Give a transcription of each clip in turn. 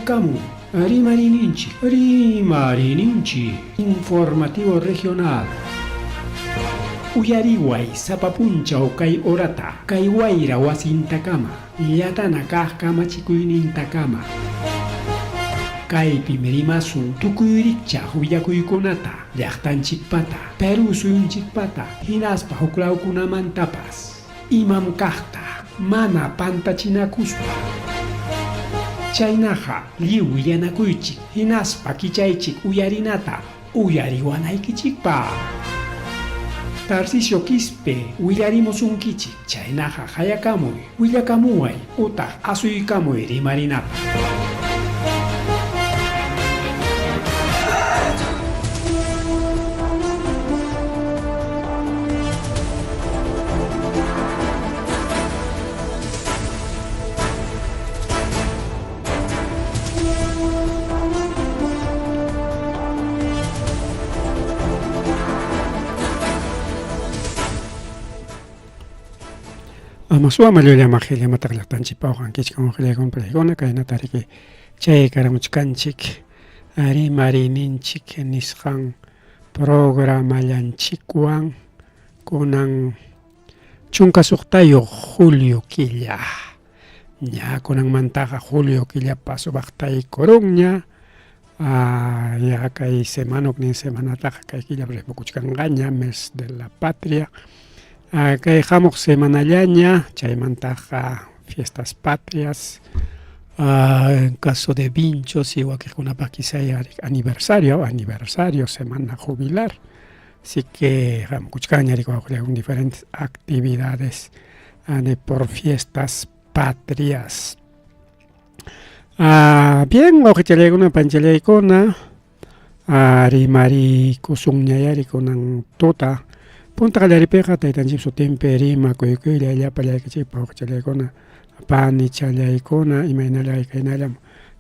Chayaykamun Rimariyninchik, Rimariyninchik Informativo Regional. Uyariway sapa punchaw kay horata, kay wayra wasintakama, llatana kaq kamachikuynintakama. Kaypim rimasun tukuy rikchaq willakuykunata, llaqtanchikpata, Perú suyunchikpata, hinaspa huklawkunamantapas. Imam kaqta mana pantachinakuspa. Chaynaqa lliw willanakuychik hinaspa kichaychik uyarinata uyariwanaykichikpaq. Tarcisio Quispe willarimusunkichik, chaynaqa qayakamuy, willakamuway utaq asuykamuy rimarinapaq. Ama suwa mallullama qillamataq llaqtanchikpa uqankichik unqillaykum paykuna kaynata riki chay karamuchkanchik rimariyninchik nisqan programallanchikwan kunan 16 julio killa ña kunanmantaqa julio killapas waqtaykurunña ya kay semana huknin semanataqa kay killap ripukuchkanqaña mes de la patria kay hamuq semanallaña chaymantaqa fiestas patrias en caso de Vinchos y wakiqkunapaq quizá aniversario aniversario semana jubilar así que hamukuchkanña con diferentes actividades de por fiestas patrias. Bien, wawqichallaykuna, panchallaykuna, rimarikusunñayari kunan tuta. Punta qallaripiqa taytanchik sutinpi rimakuykuylla llapallaykichikpa wawqichallaykuna, panichallaykuna, imaynalla kaynallam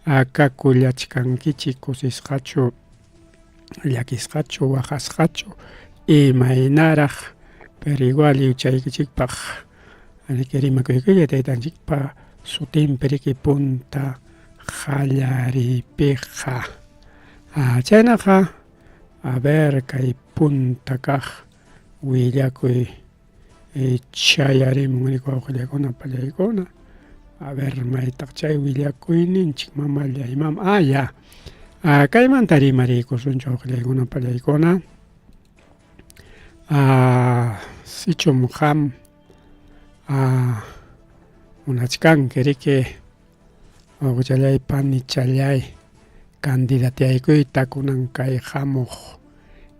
akakullachkankichik kusisqachu, llakisqachu, waqasqachu, imaynaraq, pero igual lliwchaykichikpaq riki rimakuykuylla taytanchikpa sutinpi riki punta qallariypiqa. Chaynaqa a ver kay punta kaq willakuy chayarimun riki wawqillaykuna pallaykuna a ver maytaq chay willakuyninchik mamalla imam ah ya kaymanta rimariykusunchik wawqillaykuna pallaykuna sichum qam munachkanki riki wawqichallay panichallay candidateaykuyta kunan kay hamuq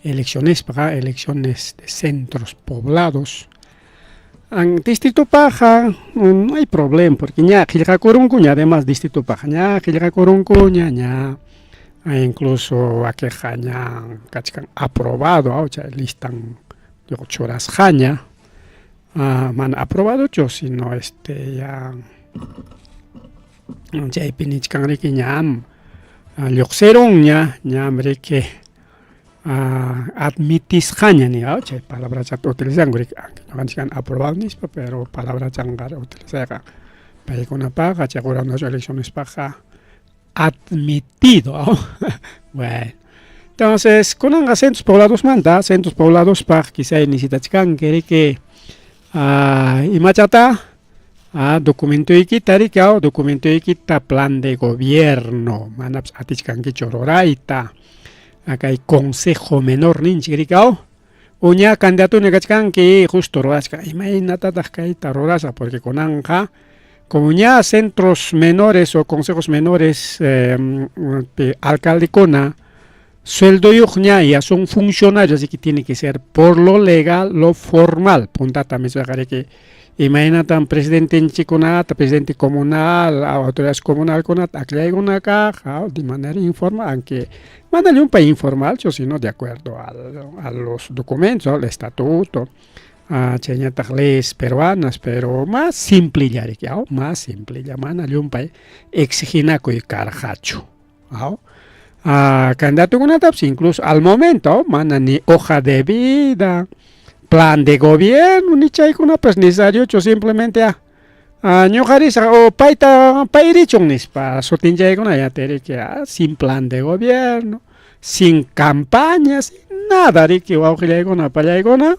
eleccionespaqa elecciones de centros poblados distritopaqqa no hay problema porque ña qillqakurunkuña además distritopaqqa ña qillqakurunkuña ña incluso wakiqqa ña kachkan aprobado chay listan churasqaña mana aprobadochu sino este ya chaypi nichkan riki ñam lluqsirunña ñam riki admitisqaña ni chay palabrachata utilizanku riki ñuqanchik aprobado nispa pero palabrachanqa utilizayqa paykunapaqa chay quranachu eleccionespaqqa admitido bueno entonces kunanqa centros pobladosmanta centros pobladospaq quizá necesitachkanki riki imachata documentoykita riki documentoykita plan de gobierno manapas atichkankichu rurayta kay consejo menor ninchik riki uña candidatuna kachkanki justo rurachkan imaynatataq kayta rurasaq porque kunanqa como ña centros menores o consejos menores alcaldekuna sueldoyuqña ya son funcionarios así que tiene que ser por lo legal lo formal puntata mismaqa riki imaynatam presidentenchikkunata presidente comunal autoridades comunalkunata akllaykuna kaq de manera informal aunque mana llumpay informalchu sino de acuerdo al a los documentos al estatuto chayñataq leyes peruanas pero más simplella riki más simplella mana llumpay exiginakuy karqachu candidatokunatapas incluso al momento mana ni hoja de vida plan de gobierno ni chaykunapas necesariochu simplemente. Ñuqa risaq o payta pay richun nispa sutinchaykuna ya riki sin plan de gobierno, sin campaña, sin nada riki wawqillaykuna pallaykuna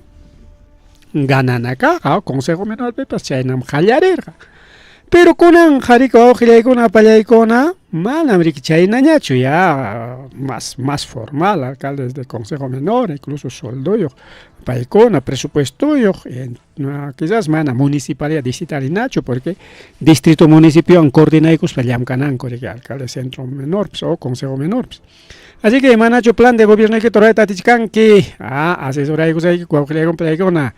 ganana kaq consejo menor-pipas chaynam qallarirqa. Pero kunanqa riki wawqillaykuna pallaykuna manam riki chaynañachu ya más más formal alcaldes de consejo menor incluso sueldoyuq paykuna presupuestoyuq quizás mana municipalidad distrital hinachu porque distrito municipiowan coordinaykuspa llamkananku riki alcalde centro menorpis o consejo menorpis. Así que manachu plan de gobiernoykita rurayta atichkanki asesoraykusayki wawqillaykuna pallaykuna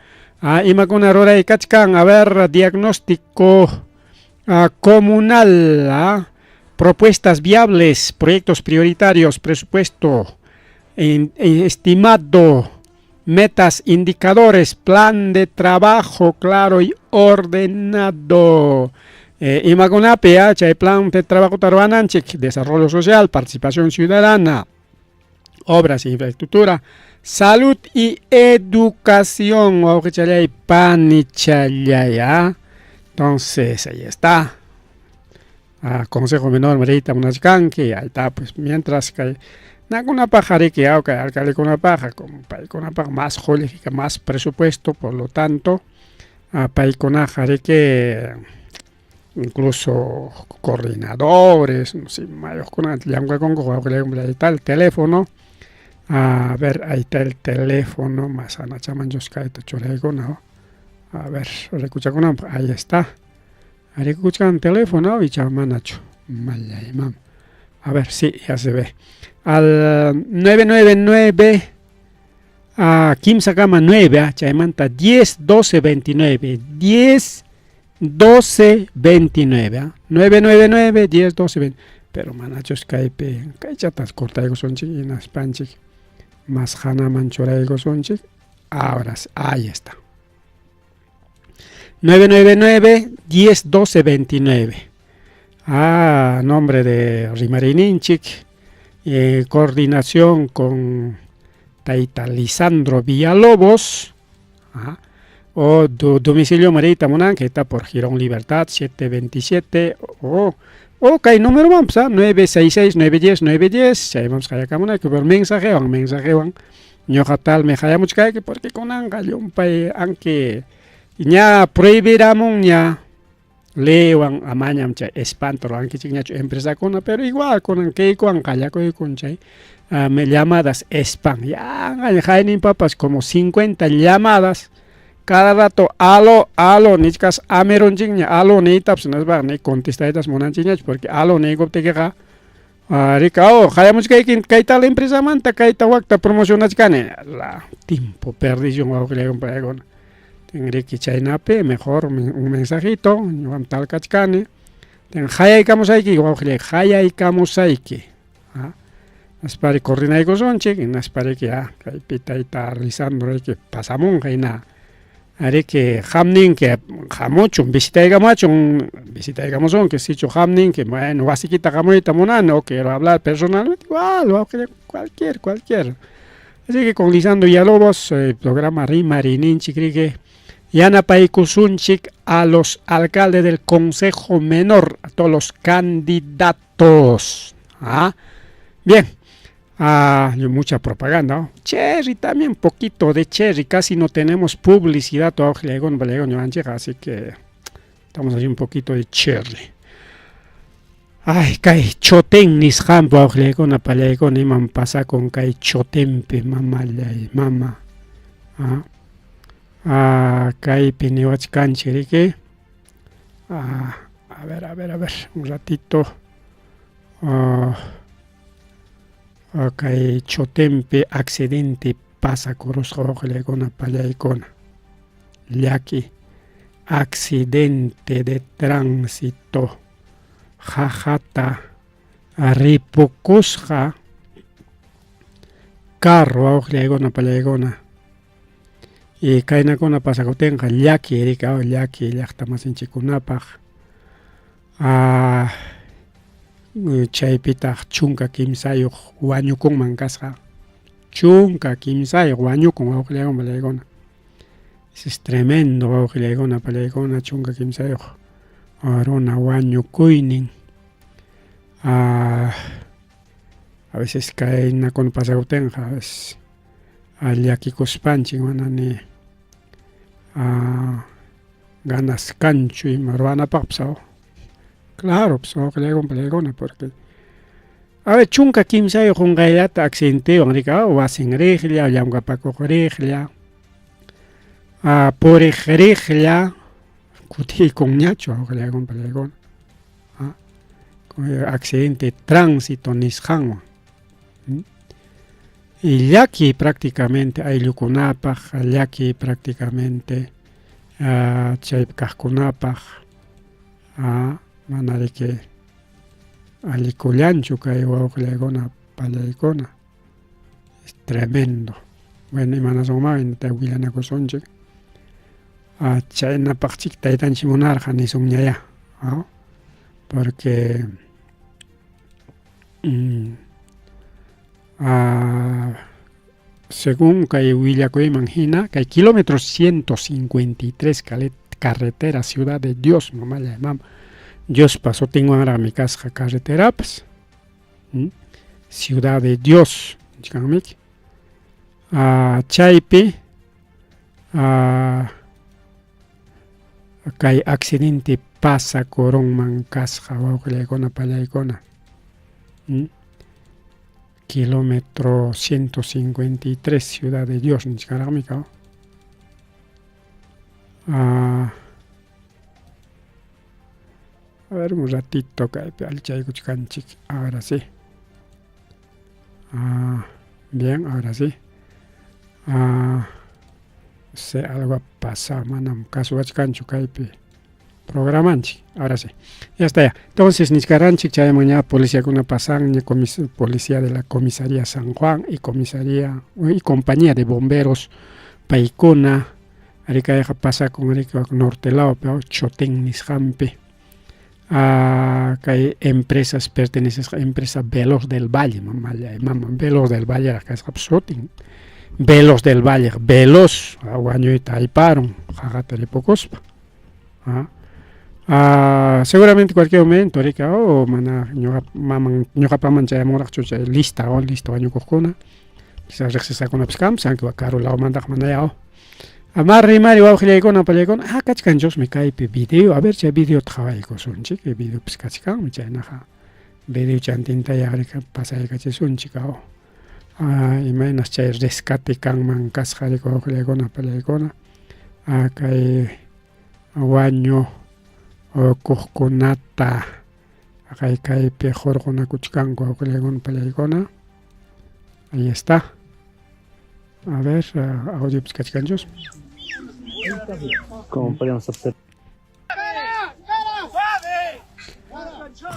imakuna ruray kachkan a ver diagnóstico comunal propuestas viables proyectos prioritarios presupuesto estimado metas, indicadores, plan de trabajo claro y ordenado. Imakunapi chay plan de trabajo ruwananchik, desarrollo social, participación ciudadana, obras e infraestructura, salud y educación. Wawqichallay, panichallay, Entonces, ahí está. Consejo Menor mariyta munachkanki, ahí está, pues mientras que nakunapaq riki kay alcaldekunapaq paykunapaq más qullqi más presupuesto, por lo tanto, paykunaqa riki incluso coordinadores, no sé, mayuqkuna llamkakunku wawqillaykuna, ahí está el teléfono. A ver, ahí está el teléfono, más anachamanchus kayta churaykuna, a ver, rikuchakunanpaq, ahí está. Rikuchkan teléfono icha manachu, mallay mama. A ver, sí, ya se ve. Al 999 a kimsa kama 9, chaymanta 10 12 29, 10 12 29, 999 10 12 29. Pero manachus kaypi kaychatas cortaykusunchik hinaspanchik más hanaman churaykusunchik. Ahora sí, ahí está. 999 10 12 29. Nombre de Rimariyninchik, coordinación con Tayta Lisandro Villalobos. O domicilio mariyta munanki, está por Girón Libertad 727 o kay número manpas 966 910 910 chaymanpas qayakamunayki, pero mensajewan mensajewan ñuqa talmi qayamuchkayki porque kunanqa llumpay anki ña prohibiramunña leywan amañam chay espanto ruwankichikñachu empresakuna, pero igual kunan kaykuwan qallakuykun chay llamadas spam yanqaña hayninpapas como 50 llamadas cada rato aló aló nichkas amirunchikña aló niytapas nispaqa ni contestaytas munanchikñachu porque aló niykuptikiqa rika oh qayamuchkayki kay tal empresamanta kayta wakta promocionachkani la tiempo perdición wawqillaykuna paykuna riki chaynapi mejor un mensajito ñuqam tal kachkani qayaykamusayki wawqillay qayaykamusayki hinaspa coordinaykusunchik hinaspa riki kaypi tayta Lisandro riki pasamunqa hina riki qam ninki hamuchun visitaykamachun visitaykamusunki sichu qam ninki bueno wasikita hamuyta munani o quiero hablar personalmente igual wawqillay cualquier cualquier. Así que con Lisandro Villalobos, programa Rimariyninchik riki yanapaykusunchik a los alcaldes del Consejo Menor, a todos los candidatos. Bien, mucha propaganda, ¿no? Cherry también, poquito de cherry, casi no tenemos publicidad todavía, así que estamos haciendo un poquito de cherry. Ay, kay choten nisqampi wawqillaykuna pallaykuna imam pasakun kay chotenpi mamallay mama. Kaypi niwachkanchik riki. A ver, a ver, a ver, un ratito. Kay chotenpi accidente pasakurusqa wawqillaykuna pallaykuna. Llaki accidente de tránsito qaqata ripukusqa carro wawqillaykuna pallaykuna. Y kaynakuna pasakuptinqa llaki riki llaki llaqta masinchikkunapaq. Chaypitaq 13 wañukunman kasqa. 13 wañukun wawqillaykuna pallaykuna. Es tremendo wawqillaykuna pallaykuna 13. Runa wañukuynin. A veces kaynakuna pasakuptinqa a veces llakikuspanchik mana ni ganas kanchu ima ruwanapaqpas aw. Claro, pues wawqillaykuna palaykuna porque a ver 13 qunqayllata accidentewan riki wasin riqlla, llamkapakuq riqlla, puriq riqlla kutiykunñachu wawqillaykuna palaykuna. Accidente tránsito nisqanwan. Y llaki prácticamente ayllukunapaq, llaki prácticamente chaypi kaqkunapaq, mana riki allikullanchu kay wawqillaykuna pallaykuna. Es tremendo. Bueno, imanasunman hinata willanakusunchik. Chaynapaqchik taytanchik munarqa nisunñayá. Porque según kay willakuyman hina, kay kilómetro 153 carretera Ciudad de Dios, mamalla mama, Diospa sutinwanraqmi kasqa carreterapas. Ciudad de Dios, nichkanmiki. Chaypi kay accidente pasakurunman kasqa wawqillaykuna pallaykuna. Kilómetro 153 Ciudad de Dios nichkanraqmi kaw. A ver un ratito kaypi allichaykuchkanchik. Ahora sí. Bien, ahora sí. Se algo ha pasado, manam kasuwachkanchu kaypi programanchik. Ahora sí. Ya está ya. Entonces nichkaranchik chayman ña policiakuna pasan, ña policía de la comisaría San Juan y comisaría y compañía de bomberos paykuna ari kayqa pasakun ari norte lawpi Chotín nisqanpi. Kay empresas pertenecesqa empresa Veloz del Valle, mamalla mama Veloz del Valle kasqa sutin. Veloz del Valle, Veloz wañuyta ayparun qaqata ripukuspa. Seguramente cualquier momento riki mana ñuqa maman ñuqapaman chayamunraqchu chay lista lista wañukuqkuna. Quizás riqsisqakunapas kanpas, aunque karu lawmantaqa manaya. Ama rimari wawqillaykuna pallaykuna, kachkanchusmi kaypi video, a ver chay videota qhawaykusunchik, videopas kachkanmi chaynaqa video chantintaya pasaykachisunchik imaynas chay rescate kanman kasqa riki wawqillaykuna pallaykuna kay wañu kuqkunata kay kaypi hurqunakuchkanku wawqillaykuna pallaykuna. Ahí está. A ver, audiopas kachkanchus. Como podemos observar.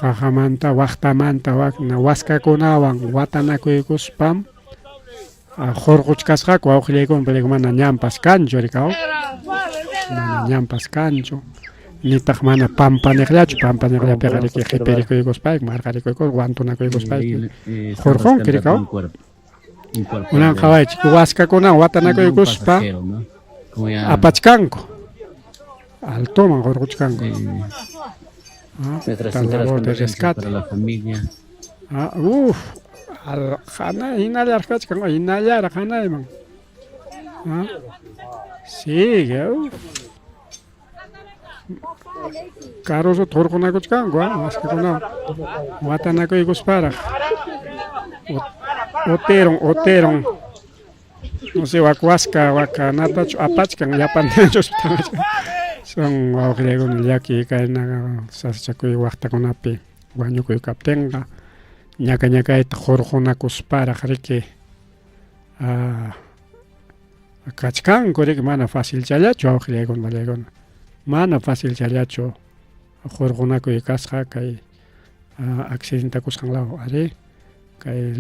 Qaqamanta waqtamanta wakna waskakunawan watanakuykuspam hurquchkasqaku wawqillaykuna pallaykuna mana ñanpas kanchu rikaw. Mana ñanpas kanchu. Nitaq mana pampaniqllachu, pampaniqllapiqa riki qhipirikuykuspayki, marqarikuykuspa, wantunakuykuspayki hurqunki rikaw. Kunan qhawaychik waskakunawan watanakuykuspa apachkanku. Altoman hurquchkanku. Nuestras Esta sinceras labor de condolencias rescate. para la familia. Uf, hinallaraq kachkan, hinallaraq hanayman. Sigue, uf. Carrozota hurqunakuchkanku, waskakunawan watanakuykusparaq. Oteron, oteron. No sé, wak waska, wak natachu apachkan, llapantachu tamachkan. Son wawqillaykuna llaki kayna sasachakuy waqtakunapi wañukuy kaptinqa ñaka ñakayta hurqunakusparaq riki kachkanku riki mana facilchallachu wawqillaykuna pallaykuna. Mana facilchallachu hurqunakuy kasqa kay accidentakusqan law ari kay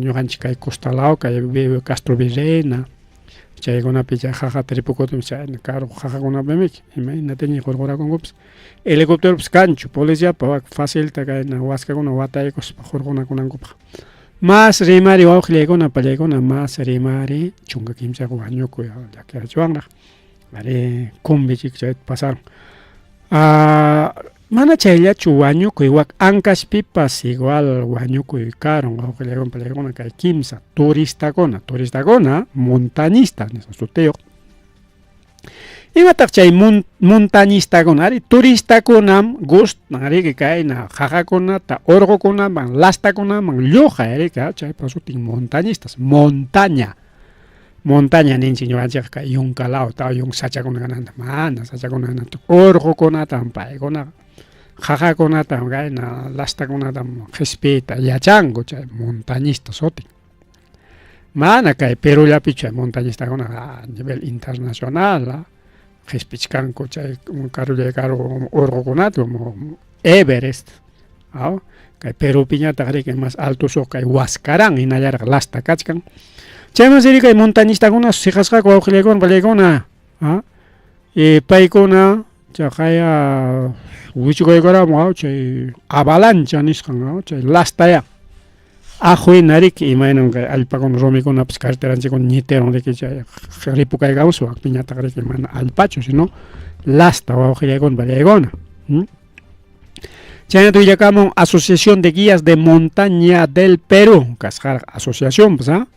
ñuqanchik kay costa law kay Castro Virreina chaykunapi chay qaqata ripukutin chayna karu qaqakunapimiki imaynataña hurqurakunkupas helicópteropas kanchu policiapa wak facilta kayna waskakuna wataykuspa hurqunakunankupaq. Mas rimari wawqillaykuna pallaykuna mas rimari 13 wañukuy llakirachiwanraq ari cumbichik chayta pasaron. Mana chayllachu wañukuy, wak Ancashpipas igual wañukuy karun, wawqillaykuna panillaykuna kay kimsa turistakuna, turistakuna montañista nisqa sutiyuq. Imataq chay montañistakuna? Ari turistakunam gustan riki kayna qaqakunata, urqukunaman, lastakunaman lluqay riki, chaypa sutin montañistas, montaña. Montaña ninchik ñuqanchikqa kay yunka lawta, yunka sachakuna kananta, mana sachakuna kananta, urqukunatam paykunaqa qaqakunatam kayna lastakunatam qispiyta yachanku chay montañista sutin. Mana kay Perullapichu chay montañistakunaqa a nivel internacional qispichkanku chay karullay karu urqukunata como Everest, aw kay Perupiñataq riki mas altosuq kay Huascarán hinallaraq lasta kachkan. Chaymansi riki kay montañistakuna siqasqaku wawqillaykuna pallaykuna, a y paykuna chaqaya wichukaykuramo aw chay avalancha nisqan aw chay lastaya aquhina riki imaynam kay allpakuna rumikunapas carreteranchikkuna ñitirun riki chay ripukaykamuspa wakpiñataq riki mana allpachu sino lasta wawqillaykuna pallaykuna. Chaynata willakamun Asociación de Guías de Montaña del Perú, kasqaraq asociación pues, ¿ah?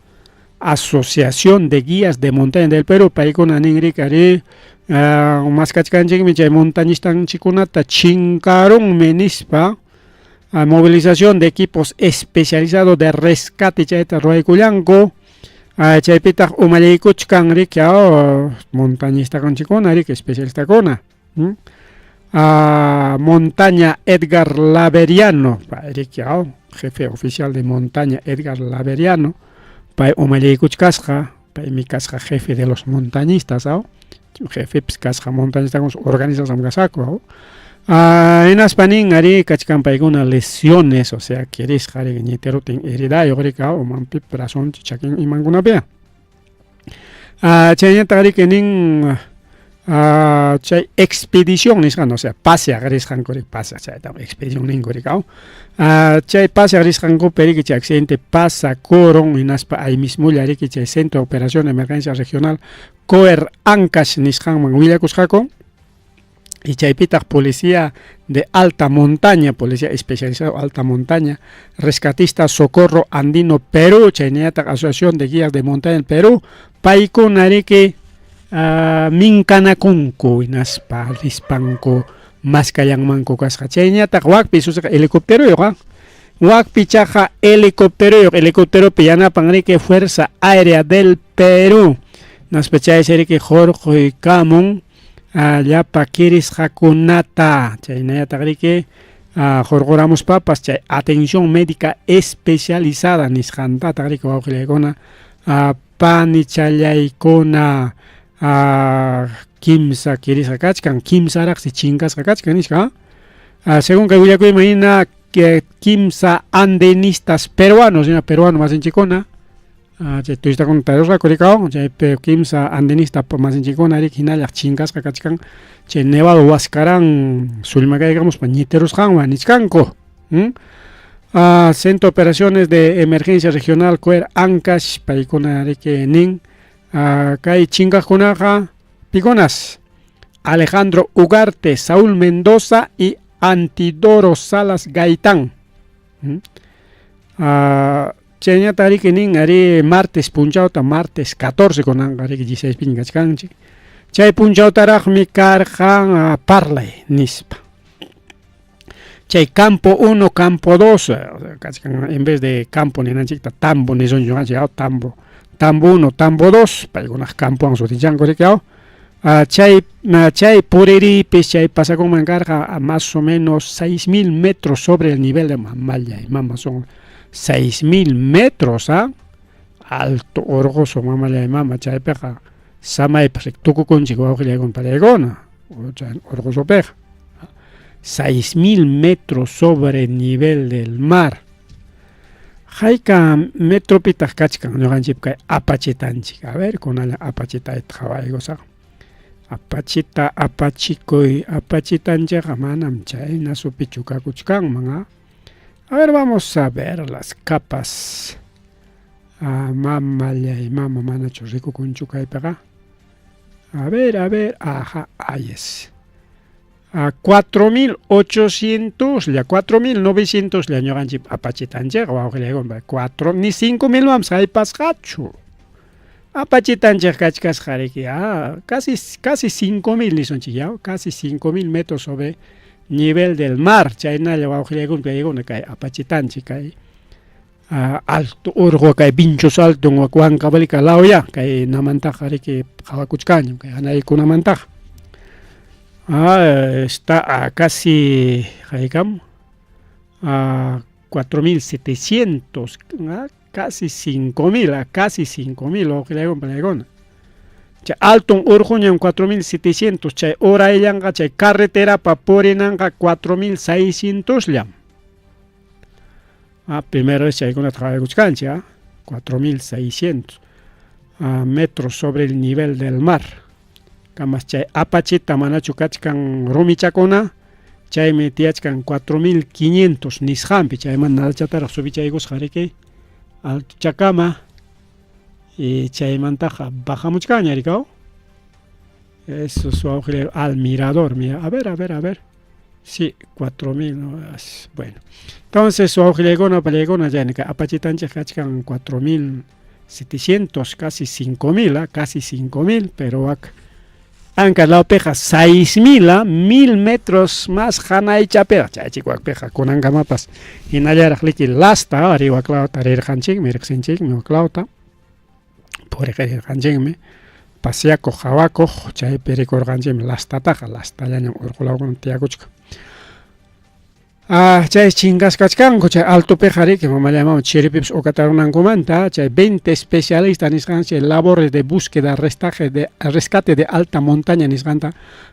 Asociación de Guías de Montaña del Perú, paykuna nin riki ari maskachkanchikmi chay montañistanchikkunata chinkarunmi nispa movilización de equipos especializados de rescate chayta ruwaykullanku. Chaypitaq umallaykuchkan riki montañistakunchikuna riki especialistakuna. Montaña Edgar Laveriano, riki jefe oficial de montaña Edgar Laveriano, pay umallaykuchkasqa, paymi kasqa jefe de los montañistas, jefepis kasqa montañistakuna organizasqam kasqaku. Hinaspa nin ari kachkan paykuna lesiones, o sea kirisqa riki ñitirutin heridayuq riki umanpi brazonpi chakin imankunapiqa. Chaynataq riki nin chay expedición nisqan, o sea paseaq risqanku riki, paseaq chaytam expedición ninku riki, chay paseaq risqankupi riki chay accidente pasakurun hinaspa ahí mismolla riki chay Centro de Operación de Emergencia Regional COER Ancash nisqanman willakusqaku. Y chaypitaq policía de alta montaña, policía especializado alta montaña, rescatista Socorro Andino Perú, chaynallataq Asociación de Guías de Montaña del Perú, paykuna riki minkanakunku hinaspa rispanku maskallanmanku kasqa. Chaynallataq wakpi susiqa helicópteroyuq, wakpi chaqa helicópteroyuq, helicópteropi yanapan riki Fuerza Aérea del Perú. Hinaspa chaysi riki hurquykamun llapa kirisqakunata, chaynallataq riki hurquramuspapas chay atención médica especializada nisqantataq riki wawqillaykuna panichallaykuna kimsa kirisqa kachkan, kimsaraqsi chinkasqa kachkan nisqa. Según kay willakuyman hina kimsa andenistas peruanos, hina peruano masinchikkuna, chay turistakuna tarirusqaku rikawan, chaypi kimsa andinista masinchikkuna riki hinallataq chinkasqa kachkan chay Nevado Huascarán sullmakaykamuspa ñitirusqanwan nichkanku. Centro de Operaciones de Emergencia Regional COER Ancash paykuna riki nin kay chinkaqkunaqa pikunas Alejandro Ugarte, Saúl Mendoza y Antidoro Salas Gaitán. Chaynataq riki nin ari martes punchawta, martes 14 kunanqa riki 16 piña kachkanchik, chay punchawtaraqmi karqan parlay nispa. Chay campo 1, campo 2, kachkan en vez de campo ninanchikta tambo nisunchik ñuqanchik, tambo, tambo 1, tambo 2, paykunaq campowan sutichanku riki, chay chay puririypis chay pasakunman karqa a más o menos 6000 metros sobre el nivel de mamallay mama, son 6000 metros, alto urquso mamallay mama, chaypiqa samaypas riki tukukunchik wawqillaykuna panillaykuna chay urqusupiqa. 6000 metros sobre el nivel del mar. Hayka metropitaq kachkan ñuqanchik kay apachitanchik? A ver, kunalla apachitayta qhawaykusaq. Apachita apachikuy, apachitanchikqa manam chayna supichu kakuchkanman. A ver, vamos a ver las capas. Mamallay mama, manachu rikukunchu kaypiqa. A ver, a ver, ajá, ahí es. 4800lla, 4900lla ñuqanchik apachitanchikqa wawqillaykuna, 4 ni 5000manpas haypasqachu. Apachitanchik kachkasqa riki, casi casi 5000 nisunchik ya, casi 5000 metros sobre nivel del mar, chaynalla wawqillaykuna paykuna kay apachitanchik kay alto urqu kay Vinchos Alto Huancavelica law ya kay namantaqa riki qhawakuchkanñam kay hanaykunamantaqa. Está a casi haykam a 4700, casi 5000, a casi 5000 wawqillaykuna panaykuna. Chay alton urquñam 4700 chay urayllanqa chay carreterapa purinanqa 4600llam. Primero vez chaykunata qhawaykuchkanchik, 4600 metros sobre el nivel del mar. Kamas chay apachita manachu kachkan rumichakuna, chaymi tiyachkan 4500 nisqanpi, chayman nadachataraq subichaykusqa riki altochakama y chaymantaqa bajamuchkanña rikaw. Eso es wawqillay al mirador, mira, a ver, a ver, a ver. Sí, 4000, bueno. Entonces, wawqillaykuna, pallaykuna, chayna kay apachitanchik kachkan 4700, casi 5000, casi 5000, pero wak Ancash lawpiqa 6000, 1000 metros más hanaychapiqa, chaychik wakpiqa kunankamapas hinallaraq liki lasta, ari waklawta rirqanchikmi, riqsinchikmi waklawta, puriq rirqanchikmi, pasiakuq, hawakuq, chaypi rikurqanchikmi lastataqa, lastallañam urqu lawkuna tiyakuchkan. Chay chinkaskachkanku chay altopiqa riki mamallay mama chiripipas ukatarunankumanta chay 20 especialista nisqan chay labores de búsqueda restaje de rescate de alta montaña nisqanta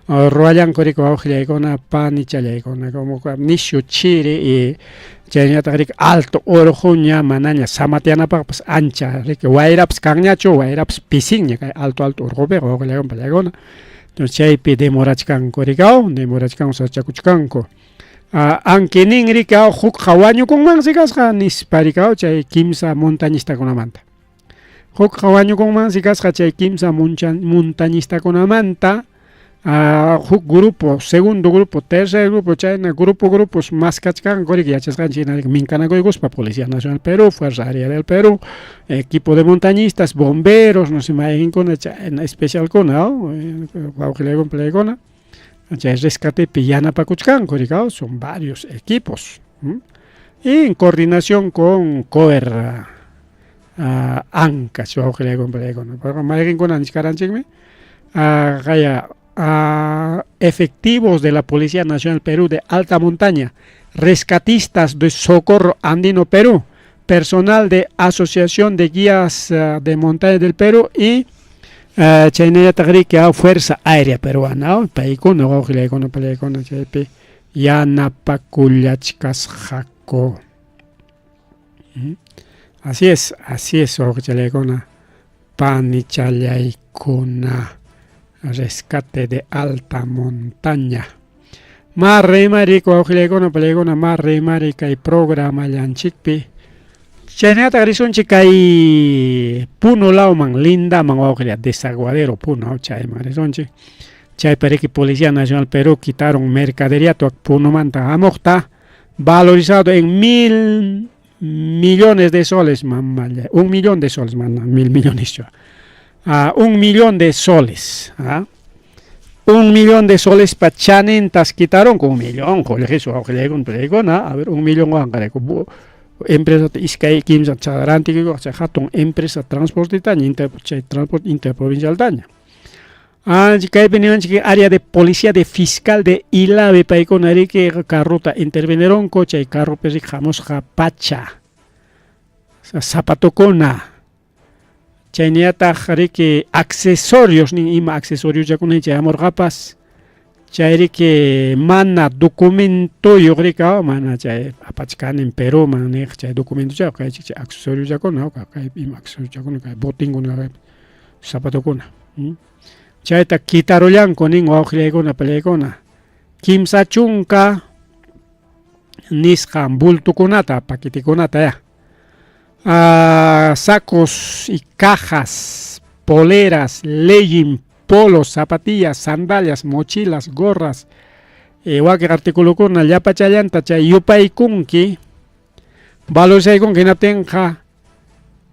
ruwallanku riki wawqillaykuna panichallaykuna como nishu chiri y chaynallataq riki alto urquña manaña samatianapaqpas ancha riki wayrapas kanñachu wayrapas pisinña kay alto alto urqupiqa wawqillaykuna pallaykuna entonces chaypi demorachkanku rikaw demorachkanku sachakuchkanku. Anki nin rikaw hukqa wañukunmansi kasqa nispa rikaw chay kimsa montañistakunamanta. Hukqa wañukunmansi kasqa chay kimsa montañistakunamanta huk grupo, segundo grupo, tercer grupo, chayna grupo grupos maskachkanku riki yachasqanchik hina riki minkanakuykuspa Policía Nacional Perú, Fuerza Aérea del Perú, equipo de montañistas, bomberos, no sé mayqinkuna chayna especialkuna wawqillaykuna palaykuna. Chay rescatepi yanapakuchkanku rikaw, son varios equipos. Y en coordinación con COER Ancash wawqillaykuna palaykuna. Mayqinkuna nichkaranchikmi qaya efectivos de la Policía Nacional Perú de alta montaña, rescatistas de Socorro Andino Perú, personal de Asociación de Guías de Montaña del Perú y chaynallataq riki Fuerza Aérea Peruana, paykuna wawqillaykuna palaykuna chaypi yanapakullachkasqaku. Así es wawqichallaykuna, panichallaykuna, rescate de alta montaña. Ma rimari wawqillaykuna palaykuna, ma rimari kay programallanchikpi. Chaynallataq risunchik kay Puno lawman, lindaman wawqilla, Desaguadero Puno, chayman risunchik. Chaypi riki Policía Nacional Perú quitaron mercadería Punomanta hamuqta, valorizado en 1000 millones de soles, mamalla, 1 millón de soles, mana, 1000 millones, 1 millón de soles, 1 millón de soles pa chanintas quitaron con 1 millón, qollqisu wawqillaykuna palaykuna, a ver, 1 millón wanqarayku empresa iskay kimsa charantikikuq chay hatun empresa transportitaña, chay transporte interprovincialtaña. Kaypi niwanchik área de policía de fiscal de Ilave paykuna riki carruta intervinieronku chay carrupi riki hamusqa pacha zapatokuna chaynallataq riki accesorios nin ima accesoriochakuna chay hamurqapas chay riki mana documentoyuq rika mana chay apachkanin Perúman niq chay documentochaqa kaychik chay accesoriochakuna kay ima accesoriochakuna kay botinkuna kay zapatokuna chayta quitarullanku nin wawqillaykuna pallaykuna 30 nisqan bultokunata paquetekunata ya sacos y cajas, poleras, legging, polos, zapatillas, sandalias, mochilas, gorras, Wakin articulokuna llapachallanta chay yupaykunki, valorizaykunki hinaptinqa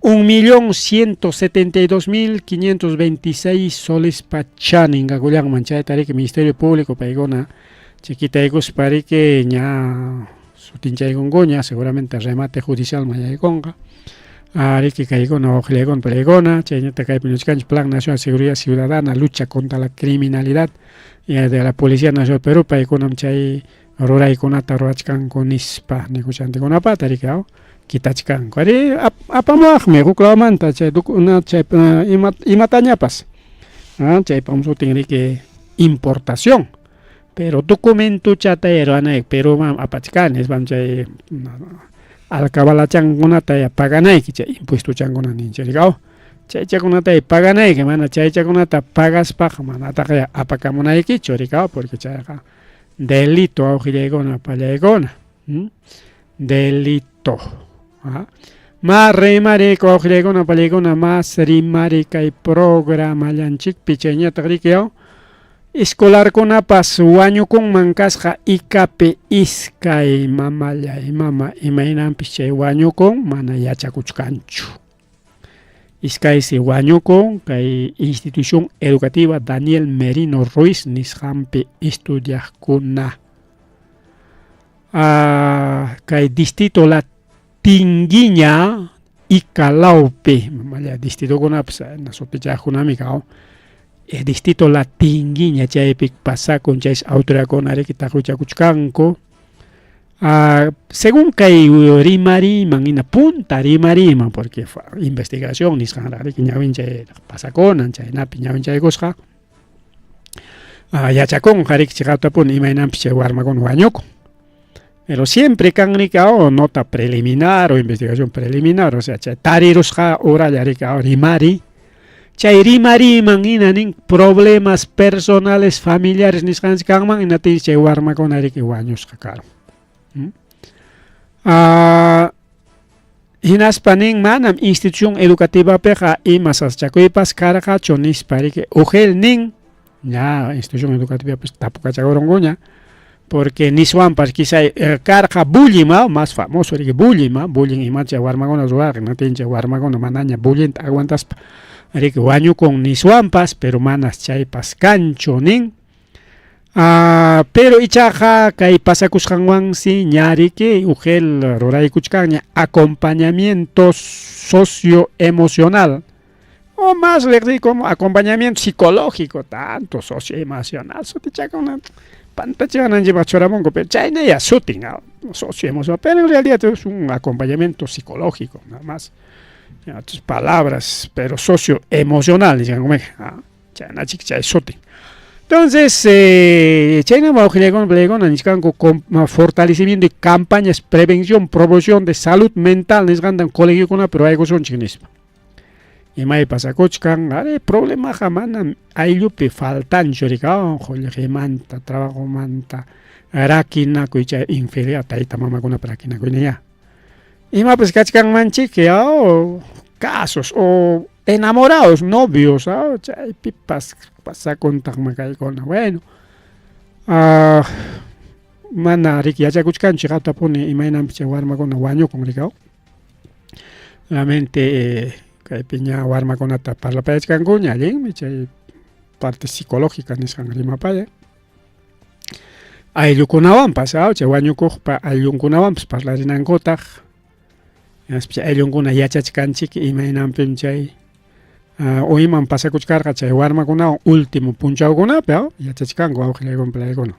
1.172.526 solespa chanin kakullanman. Chayta riki Ministerio Público paykuna chay kitaykuspa riki ña sutinchaykunkuña, seguramente remate judicialman yaykunqa. Riki kaykuna wawqillaykuna palaykuna, chayñata kaypi nichkanchik Plan Nacional de Seguridad Ciudadana, lucha contra la criminalidad de la Policía Nacional Perú, paykunam chay ruraykunata rurachkanku nispa negociantekunapata riki kitachkanku. Ari apamuwaqmi huk lawmanta chay chay imatañapas. Chaypam sutin riki importación. Pero documentochata ruwanayki Peruman apachkani nispam chay alcabalachankunata paganayki chay impuestochankuna ninchik riki chaychakunata paganayki, mana chaychakunata pagaspaqa manataq apakamunaykichu riki porque chayqa delito wawqillaykuna pallaykuna delito. Ma rimari wawqillaykuna pallaykuna mas rimari kay programallanchikpi chayñataq riki escolarkunapas wañukunman kasqa Icapi iskay mamallay mama imaynanpis chay wañukun mana yachakuchkanchu. Iskaysi wañukun kay institución educativa Daniel Merino Ruiz nisqanpi estudiaqkuna. Kay distrito La Tinguiña Ica lawpi, mamalla distritokunapas sutichaqkunami kaw. Distrito La Tinguiña chaypi pasakun chaysi autoridadkuna riki taqwichakuchkanku. Según kay rimariman hina punta rimariman porque investigación nisqanraq riki ñawinchay pasakunan chaynapi ñawinchaykusqa yachakunqa riki chiqaptapuni imaynanpis chay warmakuna wañukun. Pero siempre kan riki nota preliminar o investigación preliminar, o sea chay tarirusqa horalla riki rimari. Chay rimariman hina nin problemas personales familiares nisqanchik kanman hinaptinsi chay warmakuna riki wañusqa karun. Hinaspa nin manam institución educativapiqa ima sasachakuypas karqachu nispa riki Ugel nin ña institución educativapas tapukachakurunkuña porque niswanpas quizá karqa bullying más famoso riki bullying bullying ima chay warmakuna ruwarqa hinaptin chay warmakuna manaña bullyingta aguantaspa riki wañukun niswanpas pero manas chaypas kanchu nin. Pero ichaqa kay pasakusqanwansi ña riki Ugel ruraykuchkanña acompañamiento socioemocional o más riqsiy como acompañamiento psicológico, tanto socioemocional sutichakuna pantachiwananchikpaq churamunku pero chaynaya sutin socioemocional, pero en realidad es un acompañamiento psicológico nada más. Otras palabras, pero socioemocional nisqanku chaynachik chay sutin. Entonces, chaynam wawqillaykuna palaykuna nichkanku fortalecimiento y campañas prevención, promoción de salud mental nisqantam colegiokunapi ruraykusunchik nispa. Imay pasakuchkan, ari problemaqa manam ayllupi faltanchu riki qullqimanta, trabajomanta, rakinakuy chay infidelidad tayta mamakunapa rakinakuyniya. Imapas kachkanmanchik casos o enamorados, novios, chaypipas pasakuntaqmi kaykuna. Bueno, mana riki yachakuchkanchu chiqaptapuni imaynanpi chay warmakuna wañukun riki. Realmente kaypi ña warmakunata parlapayachkankuña allinmi chay parte psicológica nisqan rimapaya. Ayllukunawanpas chay wañukuqpa ayllunkunawanpas parlarinankutaq. Hinaspa chay ayllunkuna yachachkanchik imaynanpim chay o imam pasakuchkarqa chay warmakunawan último punchawkunapi yachachkanku wawqillaykuna palaykuna.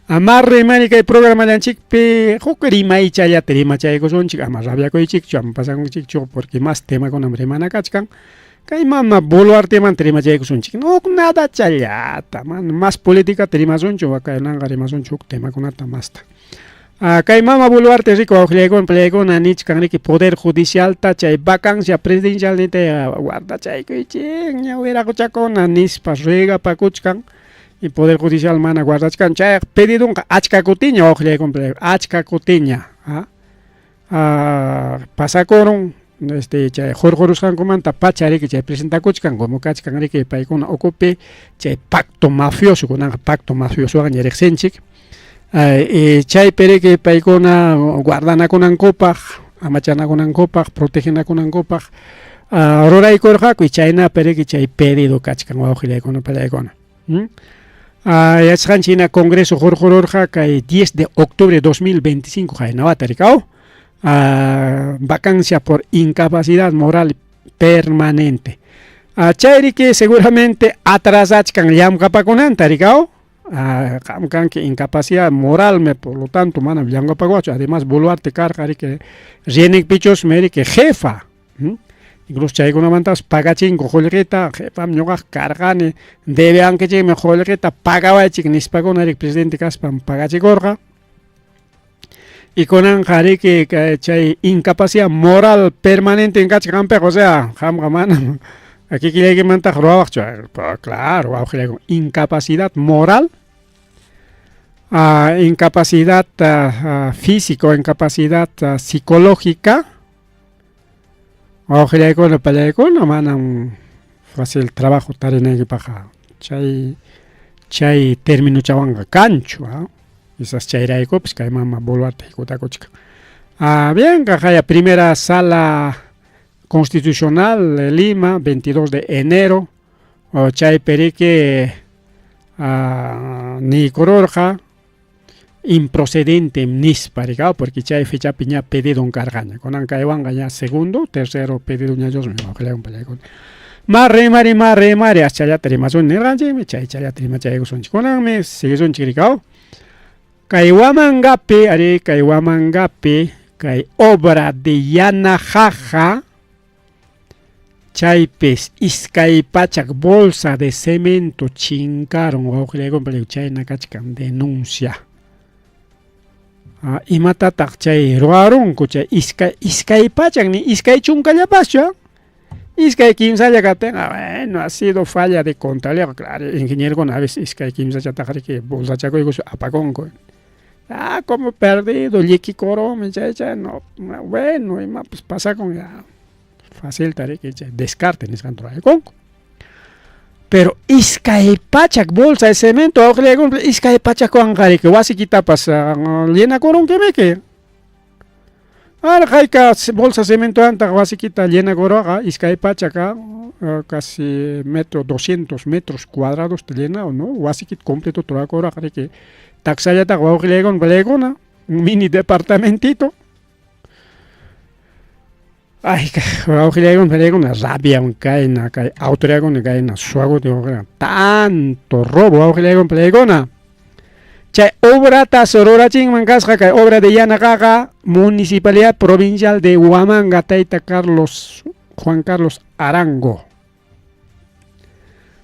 Ama rimani kay programallanchikpi huk rimaychallata rimachaykusunchik, ama rabiakuychikchu, ama pasakunchikchu porque mas temakunam rimana kachkan. Kay mama Boluartemanta rimachaykusunchik, huk nadachallata, mana mas políticata rimasunchu, kananqa rimasunchik huk temakunata masta. Kay mama Boluarte riku wawqillaykuna palaykuna nichkan riki poder judicialta chay vacancia presidencial nita guardachaykuychik ña wiraquchakuna nispa ruegapakuchkan y poder judicial mana guardachkan chayqa pedidunqa achka kutiña wawqillaykuna achka kutiña pasakurun. Este chay hurqurusqankumanta pacha riki chay presentakuchkan como kachkan riki paykuna ukupi chay pacto mafioso kunanqa pacto mafiosowanña riqsinchik. Chaypi riki paykuna guardanakunankupaq, amachanakunankupaq, protegenakunankupaq ruraykurqaku y chaynapi riki chay pedido kachkan wawqillaykuna pallaykuna. Yachasqanchik hina Congreso hurqururqa kay 10 de octubre 2025 qayna wata riki aw vacancia por incapacidad moral permanente. Chay riki seguramente atrasachkan llamkapakunanta riki aw qam kanki incapacidad moralmi por lo tanto manam llamkapakuwaqchu además Boluarte karqa riki rienekpichusmi riki jefa. Incluso chaykunamantapas pagachinku qullqita, qhipam ñuqaqa karqani, debeankichikmi qullqita pagawaychik nispakuna riki presidente kaspam pagachikurqa. Y kunanqa riki chay incapacidad moral permanente kachkan qampiqa, o sea, qamqa manam kikillaykimantaqa ruwawaqchu. Claro, wawqillaykuna, incapacidad moral, incapacidad física o incapacidad psicológica. Wawqillaykuna pallaykuna manam fácil trabajo tarinaykipaqqa chay chay terminochawanqa kanchu, quizás chayraykupis kay mama Boluarte hikutakuchkan. Bien, qaqaya primera sala constitucional de Lima, 22 de enero, chaypi riki niykururqa improcedentem nispa rikaw porque chay fechapi ña pedidon karqaña kunan kaywanqa ña segundo tercero pedido ña Diosmi wawqillaykuna pallaykuna ma rimari ma rimari aschallata rimasun nirqanchikmi chay challata rimachaykusunchik kunanmi siguisunchik rikaw kay Huamangapi ari kay Huamangapi kay obra de Yanajaja Chaypis 200 bolsa de cemento chinkarun wawqillaykuna chayna kachkan denuncia. Imatataq chay ruwarunku chay 200 ni 20 chunkallapaschu, 2 3lla kaptinqa bueno, ha sido falla de contabilidad, claro, ingenierokuna a veces 2 3chataq riki bolsachakuykuspa apakunku. Como perdido, llikikurunmi chay chay no, bueno, imapas pasakun ya facilta riki chay descarte nisqanta ruraykunku. Pero 200 bolsa de cemento wawqillaykuna 200wanqa riki wasikitapas llenakurunkimiki. Ara hayka bolsa cementowantaq wasikita llenakuruqa 200 casi metro 200 metros cuadrados te llena o no wasikita completo rurakuruqa riki taksallataq wawqillaykuna pallaykuna un mini departamentito. Ay, wawqillaykuna pallaykuna rabiawan kayna kay autoridadkuna kayna suwakuti tanto robo wawqillaykuna pallaykuna. Chay obratas rurachinman kasqa kay obra de Yanaqaqa Municipalidad Provincial de Huamanga tayta Carlos Juan Carlos Arango.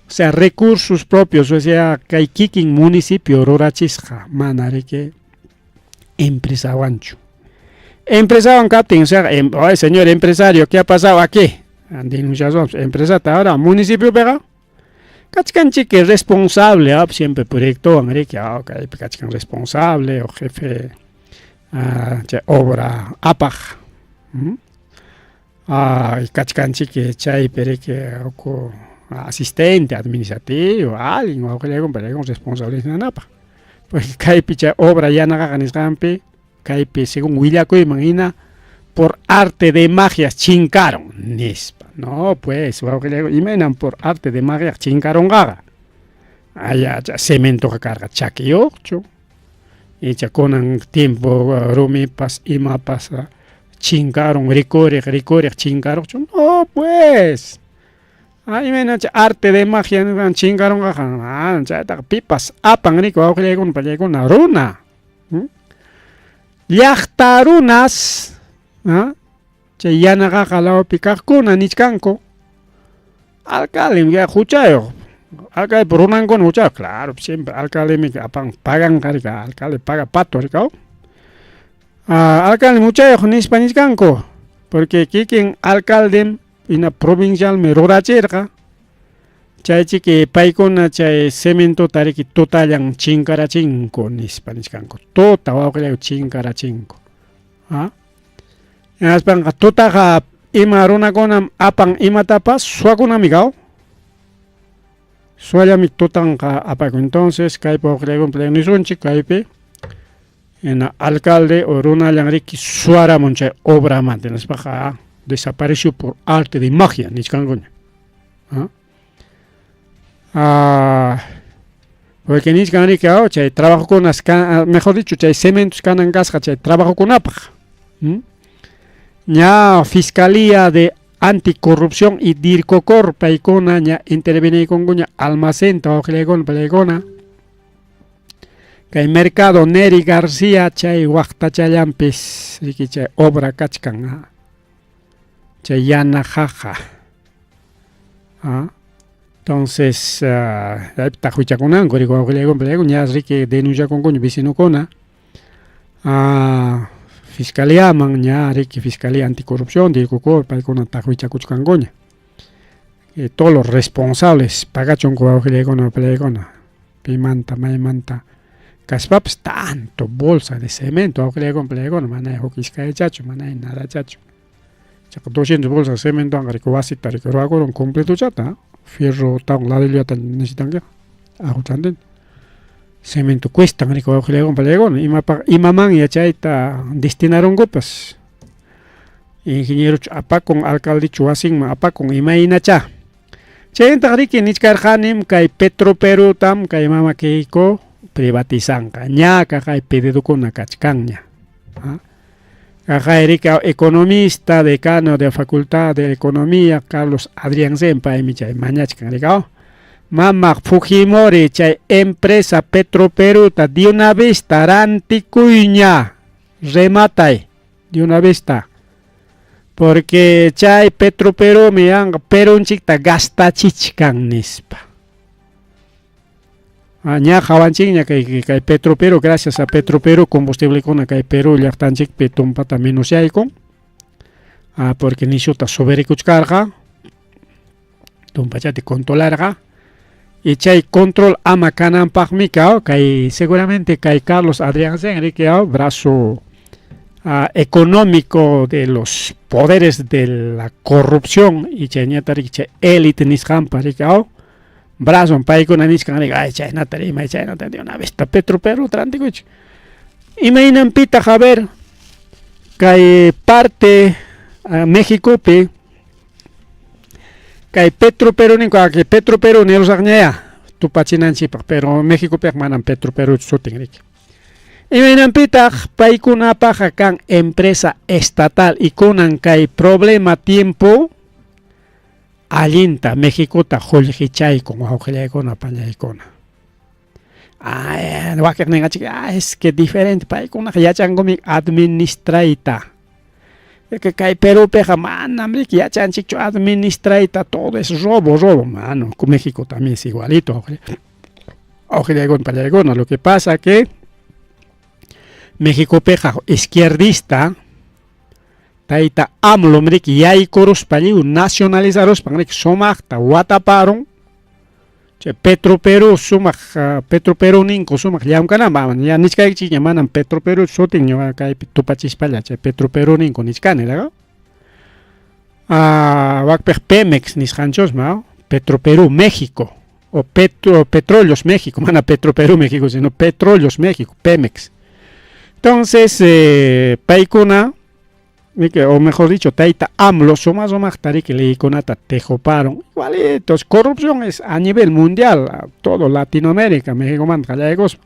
O sea, recursos propios, o sea, kay kikin municipio rurachisqa mana riki empresawanchu. Empresawan kaptin, o sea, ay señor empresario, ¿qué ha pasado aquí? Denunciación, empresata ahora municipiopiqa kachkanchik responsable, siempre proyectowan riki, kaypi kachkan responsable o jefe chay obra apaq. Kachkanchik chaypi riki uku asistente administrativo, alguien wawqillaykuna pallaykuna responsabilizanapaq. Porque kaypi chay obra Yanaqaqa nisqanpi kaypi según willakuyman hina por arte de magia chinkaron nispa. No, pues wawqillaykuna imaynam por arte de magia chinkarunqaqa. Aya cementoqa karqa chakiyuqchu. Icha kunan tiempo rumipas imapas chinkarun rikuriq rikuriq chinkaruqchu. No, pues. Imaynacha arte de magia nisqan chinkarunqaqa chaytaqa pipas apan riki wawqillaykuna pallaykuna runa. Llaqta runas chay Yanaqaqa lawpi kaqkuna nichkanku alcalde ya huchayuq alcaldepa runankuna huchayuq claro siempre alcaldemi apan paganqa riki alcalde paga pato riki aw alcalde huchayuq nispa nichkanku porque kikin alcaldem hina provincialmi rurachirqa chaychiki paykuna chay cementota riki tutallan chinkarachinku nispa nichkanku tuta wawqillayku chinkarachinku. Hinaspanqa tutaqa Ima runakunam apan imatapas? Suwakunami kaw. Suwallami tutanqa apakun. Entonces kaypi wawqillaykuna nisunchik kaypi hina alcalde o runallan riki suwaramun chay obramanta nispaqa desapareció por arte de magia nichkankuña. ¿Ah? Ah, porque nichkan riki chay trabajokunas, mejor dicho, chay cementos kanan kasqa chay trabajokunapaq. Ña Fiscalía de Anticorrupción y Dircocor paykuna ña interveniykunkuña almacenta wawqillaykuna pallaykuna. Kay mercado Neri García chay waqtachallampis riki chay obra kachkan chay yana jaja. Entonces taqwichakunanku riki wawqillaykuna pallaykuna ña riki denunciakunkuña vecinokuna. Fiscaliaman ña riki Fiscalía Anticorrupción Dircocor paykuna taqwichakuchkankuña. Todos los responsables pagachunku wawqillaykuna pallaykuna pimanta maymanta kaspapas tanto bolsa de cemento wawqillaykuna pallaykuna manay huk iskaychachu manay nadachachu. Chaqa 200 bolsas de cementowanqa riki wasita riki ruwakurun completochata fierro tawan ladrillota necesitankiqa aquchantin. Cemento cuestan riki wawqillaykuna pallaykuna imapaq imamanña chayta destinarunkupas. Ingenierochu apakun alcaldechu wasinman apakun imaynachá. Chayntaq riki nichkarqanim kay Petroperutam kay mama Keiko privatizanqa ña kaqay pedidokuna kachkanña. Kaqay riki economista decano de Facultad de Economía Carlos Adrianzen paymi chay mañachkan riki Mama Fujimori chay empresa Petroperuta de una vez rantikuyña rematay de una vez porque chay Petroperumi yanqa Perunchikta gastachichkan nispa. Ña qawanchikña kay kay Petroperu gracias a Petroperu combustiblekuna kay Perú llaqtanchikpi tumpata menosyaykun porque nishuta suberikuchkarqa tumpachati controlarqa y chay control ama kananpaqmi kay seguramente kay Carlos Adrianzen riki brazo económico de los poderes de la corrupción y chayñata riki chay élite nisqanpa riki brazon paykuna nichkan riki ay chaynata rimay chaynata de una vez Petroperú rantikuychik. Imaynanpitaq a ver kay parte Mexicopi kay Petroperú ninku aki Petroperú nirusaqñaya tupachinanchikpaq pero Mexicopiqa manam Petroperú sutin riki. Imaynanpitaq paykunapaqa kan empresa estatal y kunan kay problema tiempo allinta Mexicota qullqichaykun wawqillaykuna pañaykuna. Ay, wakiq ninqachik es que diferente paykunaqa yachankumi administrayta. Que kay Perúpiqa manam riki yachanchikchu administrayta todo es robo, robo. Mano, México también es igualito. Wawqillaykuna pañaykuna lo que pasa que Mexicopiqa izquierdista tayta AMLO riki yaykuruspa lliw nacionalizaruspan riki sumaqta wataparun chay Petroperú sumaq Petroperú ninku sumaq llamkananpaq ya nichkaykichikña manam Petroperú sutin ñuqa kaypi tupachispalla chay Petroperú ninku nichkani ¿verdad? Wakpiq Pemex nisqanchusma Petroperú México o Petróleos México, mana Petroperú México, sino Petróleos México, Pemex. Entonces, paykuna o mejor dicho, tayta AMLO suma sumaqta riki leykunata tejoparon. Igualitos, corrupción es a nivel mundial, todo Latinoamérica, Mexicomanta qallaykuspa.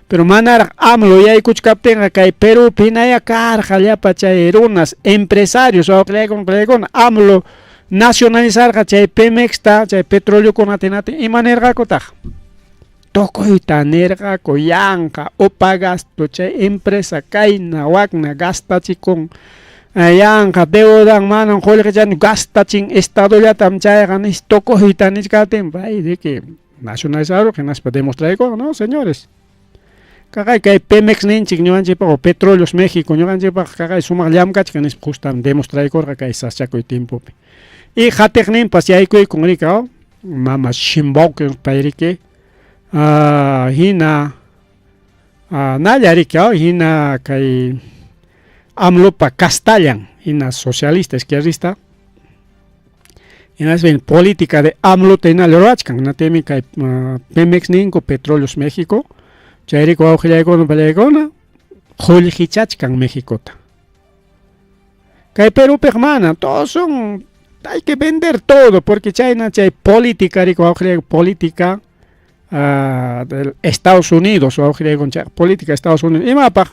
Pero manaraq AMLO yaykuchkaptinqa kay Perúpi hinaya karqa llapa chay runas, empresarios wawqillaykuna AMLO nacionalizarqa chay Pemexta, chay petroleokunata hinaptin ima nirqakutaq? Tukuyta nirqaku yanqa upa gasto chay empresa kayna wakna gastachikun yanqa deudan manam qullqichani gastachin estadollatam chayqa nis tukuyta nichkaptin pay riki nacionalizarurqa hinaspa demostraykurqa no señores. Kaqay kay Pemex ninchik ñuqanchikpaq o Petróleos México ñuqanchikpaq kaqay sumaq llamkachkan nispa justam demostraykurqa kay sasachakuy tiempopi. Y qatiqninpas yaykuykun riki mama Sheinbaum pay riki hina nalla riki hina kay AMLOpa kastallan Hina socialista, izquierdista. Hinaspa política de AMLOta hina ruwachkan. Hinaptinmi kay Pemex ninku, Petróleos México, chayrayku wawqillaykuna pallaykuna qullqichachkan Mexicota. Kay Perúpiq mana, todos son, hay que vender todo, porque chayna chay política, riku wawqillayku, política del Estados Unidos, wawqillayku, chay política Estados Unidos. Imapaq?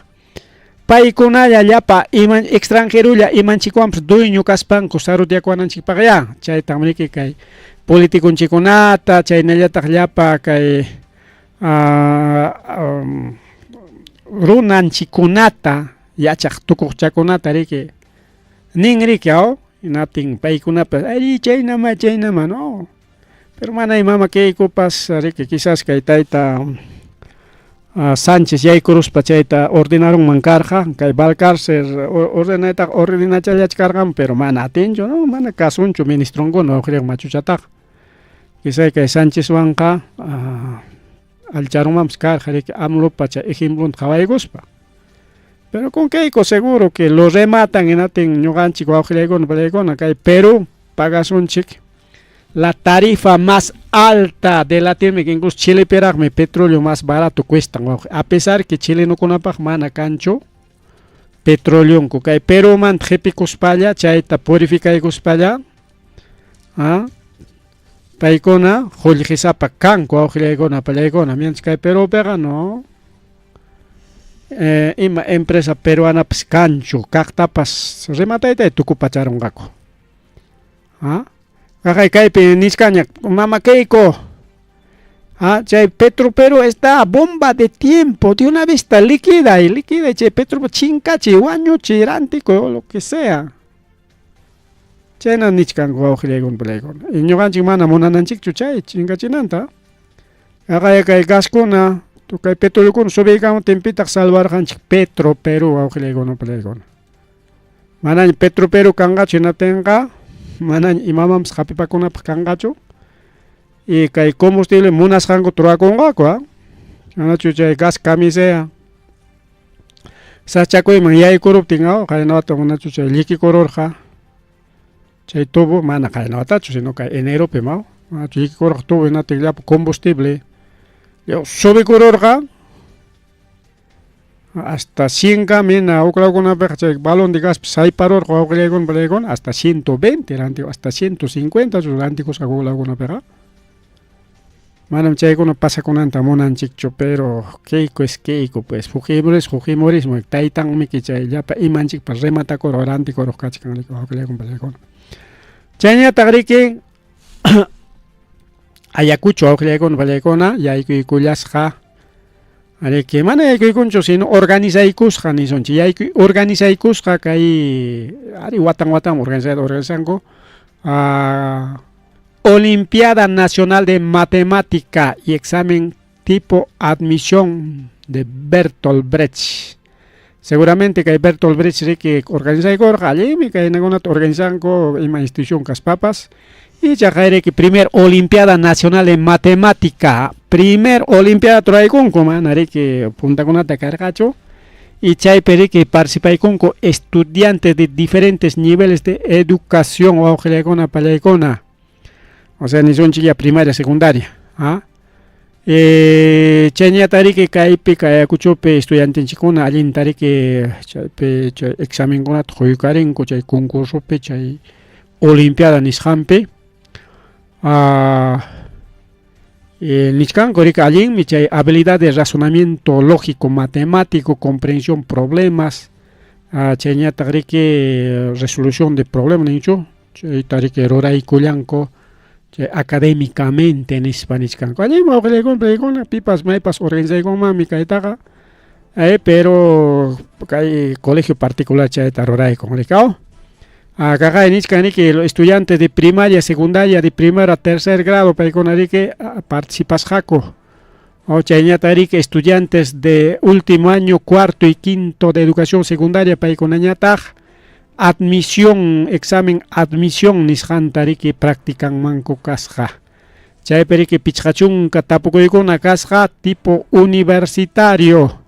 Paykunalla llapa iman extranjerulla imanchikwanpas dueño kaspanku sarutyakuwananchikpaqyá, chaytam riki kay politiconchikkunata, chaynallataq llapa kay runanchikkunata yachaq tukuqchakunata riki nin riki aw, hinaptin paykunapas ari chaynama chaynama no, pero mana imama kaykupas riki quizás kay tayta Sánchez yaykuruspa chayta ordenarunman karqa, kay Valcárcel ordenaytaqa ordenachallachkarqan, pero mana atinchu, no, mana kasunchu ministronkuna wawqillayku machuchataqa. Quizá kay Sánchezwanqa allicharunmanpas karqa riki AMLOpa chay ejemplonta qhawaykuspa. Pero con Keiko seguro que lo rematan hinaptin ñuqanchik wawqillaykuna pallaykuna kay Perú pagasunchik la tarifa más alta de Latinoamérica, incluso Chilepiraqmi petróleo más barato cuestan, wawqi, a pesar que chilenukunapaq mana kanchu petroleonku, kay Perumanta qhipikuspalla chayta purificaykuspalla paykuna qullqisapa kanku wawqillaykuna pallaykuna, mientras kay Perúpiqa no. Ima empresa peruanapas kanchu, kaqtapas rematayta tukupacharunqaku. Kaqay kaypi nichkaña, mama Keiko, chay Petro Perú está bomba de tiempo, de una vez está liquida y liquida, chay Petro chinkachi, wañuchi, rantikuy, lo que sea. Chayna nichkanku wawqillaykuna pallaykuna. Y ñuqanchik mana munananchikchu chay chinkachinanta. Kaqay kay gaskuna, kay petroleokuna subiykamuptinpitaq salvarqanchik Petro Perú wawqillaykuna pallaykuna. Manaña Petro Perú kanqachu hinaptinqa manaña imamanpas hapipakunapaq kanqachu. Y kay combustible munasqankuta rurakunqaku, manachu chay gas camisea sachakuyman yaykuruptin qaynawata manachu chay llikikururqa chay tubo, mana qaynawatachu sino kay eneropi manachu llikikururqa tubo hinaptin llapa combustible subikururqa hasta 100 kama hina huk lawkunapiqa chay balón de gaspi sayparurqa wawqillaykuna pallaykuna hasta 120 rantiku, hasta 150 rantikusqa huk lawkunapiqa. Manam chaykuna pasakunanta munanchikchu, pero Keiko es Keiko pues, Fujimorismo, Fujimorismo, taytanmiki chay llapa imanchikpas rematakuruq rantikuruq kachkan riki wawqillaykuna pallaykuna. Chayñataq riki Ayacucho wawqillaykuna pallaykuna yaykuykullasqa, riki mana yaykuykunchu sino organizaykusqa nisunchik, yaykuy organizaykusqa kay ari watan watan organizanku Olimpiada Nacional de Matemática y examen tipo admisión de Bertolt Brecht. Seguramente kay Bertolt Brecht riki organizaykurqa, allinmi kaynakunata organizanku ima institución kaspapas. Y chaqay primer Olimpiada Nacional de Matemática, primer Olimpiada traykunku mana riki puntakunata karqachu. Y chaypi riki participaykunku estudiantes de diferentes niveles de educación wawqillaykuna pallaykuna. O sea, nisunchik ya primaria, secundaria. Chayñata riki kaypi kay Ayacuchopi estudiantenchikkuna allinta riki chaypi chay examenkunata quykarinku chay concursopi chay Olimpiada nisqanpi. Nichkanku riki allinmi chay habilidad de razonamiento lógico, matemático, comprensión problemas, chayñataq riki resolución de problemas ninchu, chayta riki ruraykullanku chay académicamente nispa nichkanku. Allinmi wawqillaykuna paykuna pipas maypas organizaykunmanmi kaytaqa, pero kay colegio particular chayta ruraykun riki. Kaqay nichkan riki los estudiantes de primaria, secundaria, de primero a tercer grado paykuna riki participasqaku. Chayñata riki estudiantes de último año, cuarto y quinto de educación secundaria paykunañataq admisión, examen admisión nisqanta riki practicanmanku kasqa. Chaypi riki 50 tapukuykuna kasqa tipo universitario.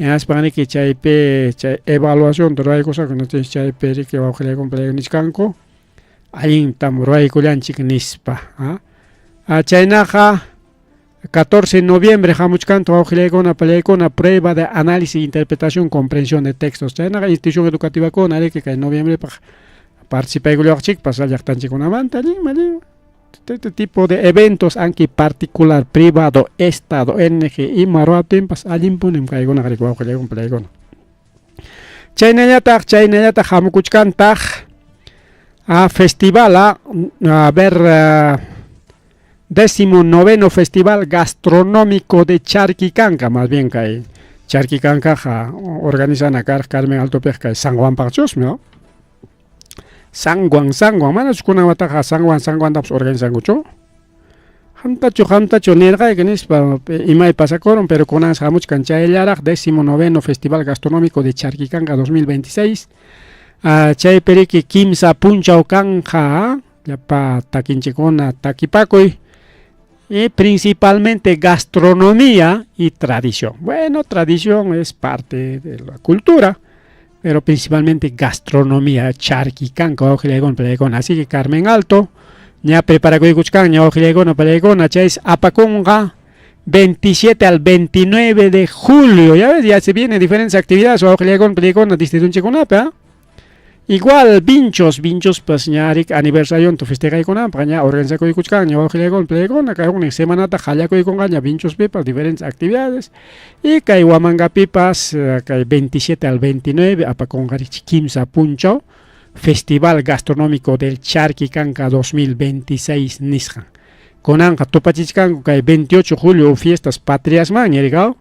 Hinaspan riki chaypi chay evaluacionta ruwaykusqaku chaypi riki wawqillaykuna payllaykuna nichkanku allintam ruwaykullanchik nispa. Chaynaqa 14 de noviembre hamuchkanta wawqillaykuna pallaykuna prueba de análisis, interpretación, comprensión de textos. Chaynaqa institución educativakuna riki kay noviembrepaq participaykullawaqchikpas llaqtanchikkunamanta allinmi allinmi. Este tipo de eventos anki particular, privado, estado, NG ima ruwaptinpas allinpunim kaykunaqa riki wawqillaykuna pallaykuna. Chaynallataq chaynallataq hamukuchkantaq a festival a ver 19.º Festival Gastronómico de Charquicanca, más bien kay Charquicancaqa organizana karqa Carmen Altopiqa kay San Juanpaqchusmi, ¿no? San Juan, San Juan, manachu kunan wataqa San Juan, San Juantapas organizankuchu? Qamtachu, qamtachu nirqayki nispa imay pasakurun, pero kunansi hamuchkan chayllaraq 19.º Festival Gastronómico de Charquicanca 2026. Chaypi riki kimsa punchaw kanja llapa takinchikuna takipakuy y principalmente gastronomía y tradición. Bueno, tradición es parte de la cultura, pero principalmente gastronomía, charquicanca, wawqillaykuna pallaykuna. Así que Carmen Alto ña preparakuykuchkan ña wawqillaykuna pallaykuna, chaysi apakunqa 27 al 29 de julio. Ya ves, ya se vienen diferentes actividades wawqillaykuna pallaykuna distritunchikkunapi. Igual Vinchos, Vinchos pas ña arik aniversarionta festejaykunanpaq ña organizakuykuchkan ña wawqillaykuna pallaykuna, kay huknin semanata qallakuykunqa ña Vinchospipas diferentes actividades y kay Huamangapipas kay 27 al 29 apakunqa riki kimsa punchaw Festival Gastronómico del Charquicanca 2026 nisqan. Kunanqa tupachichkanku kay 28 julio fiestas patriasman ñirikaw,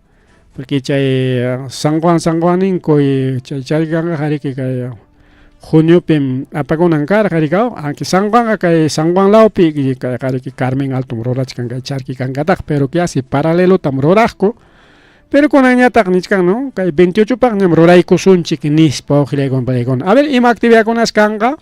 porque chay San Juan, San Juan ninku chay Charquicancaqa riki kay juniopim apakunan karqa rikaw, aunque San Juanqa kay San Juan lawpi kayqa riki Carmen Altom rurachkan kay Charquicancataqa, pero casi paralelotam ruraqku. Pero kunanñataq nichkan, ¿no? Kay 28 paq ñam ruraykusunchik nispa wawqillaykuna pallaykuna. A ver, ima actividadkunas kanqa?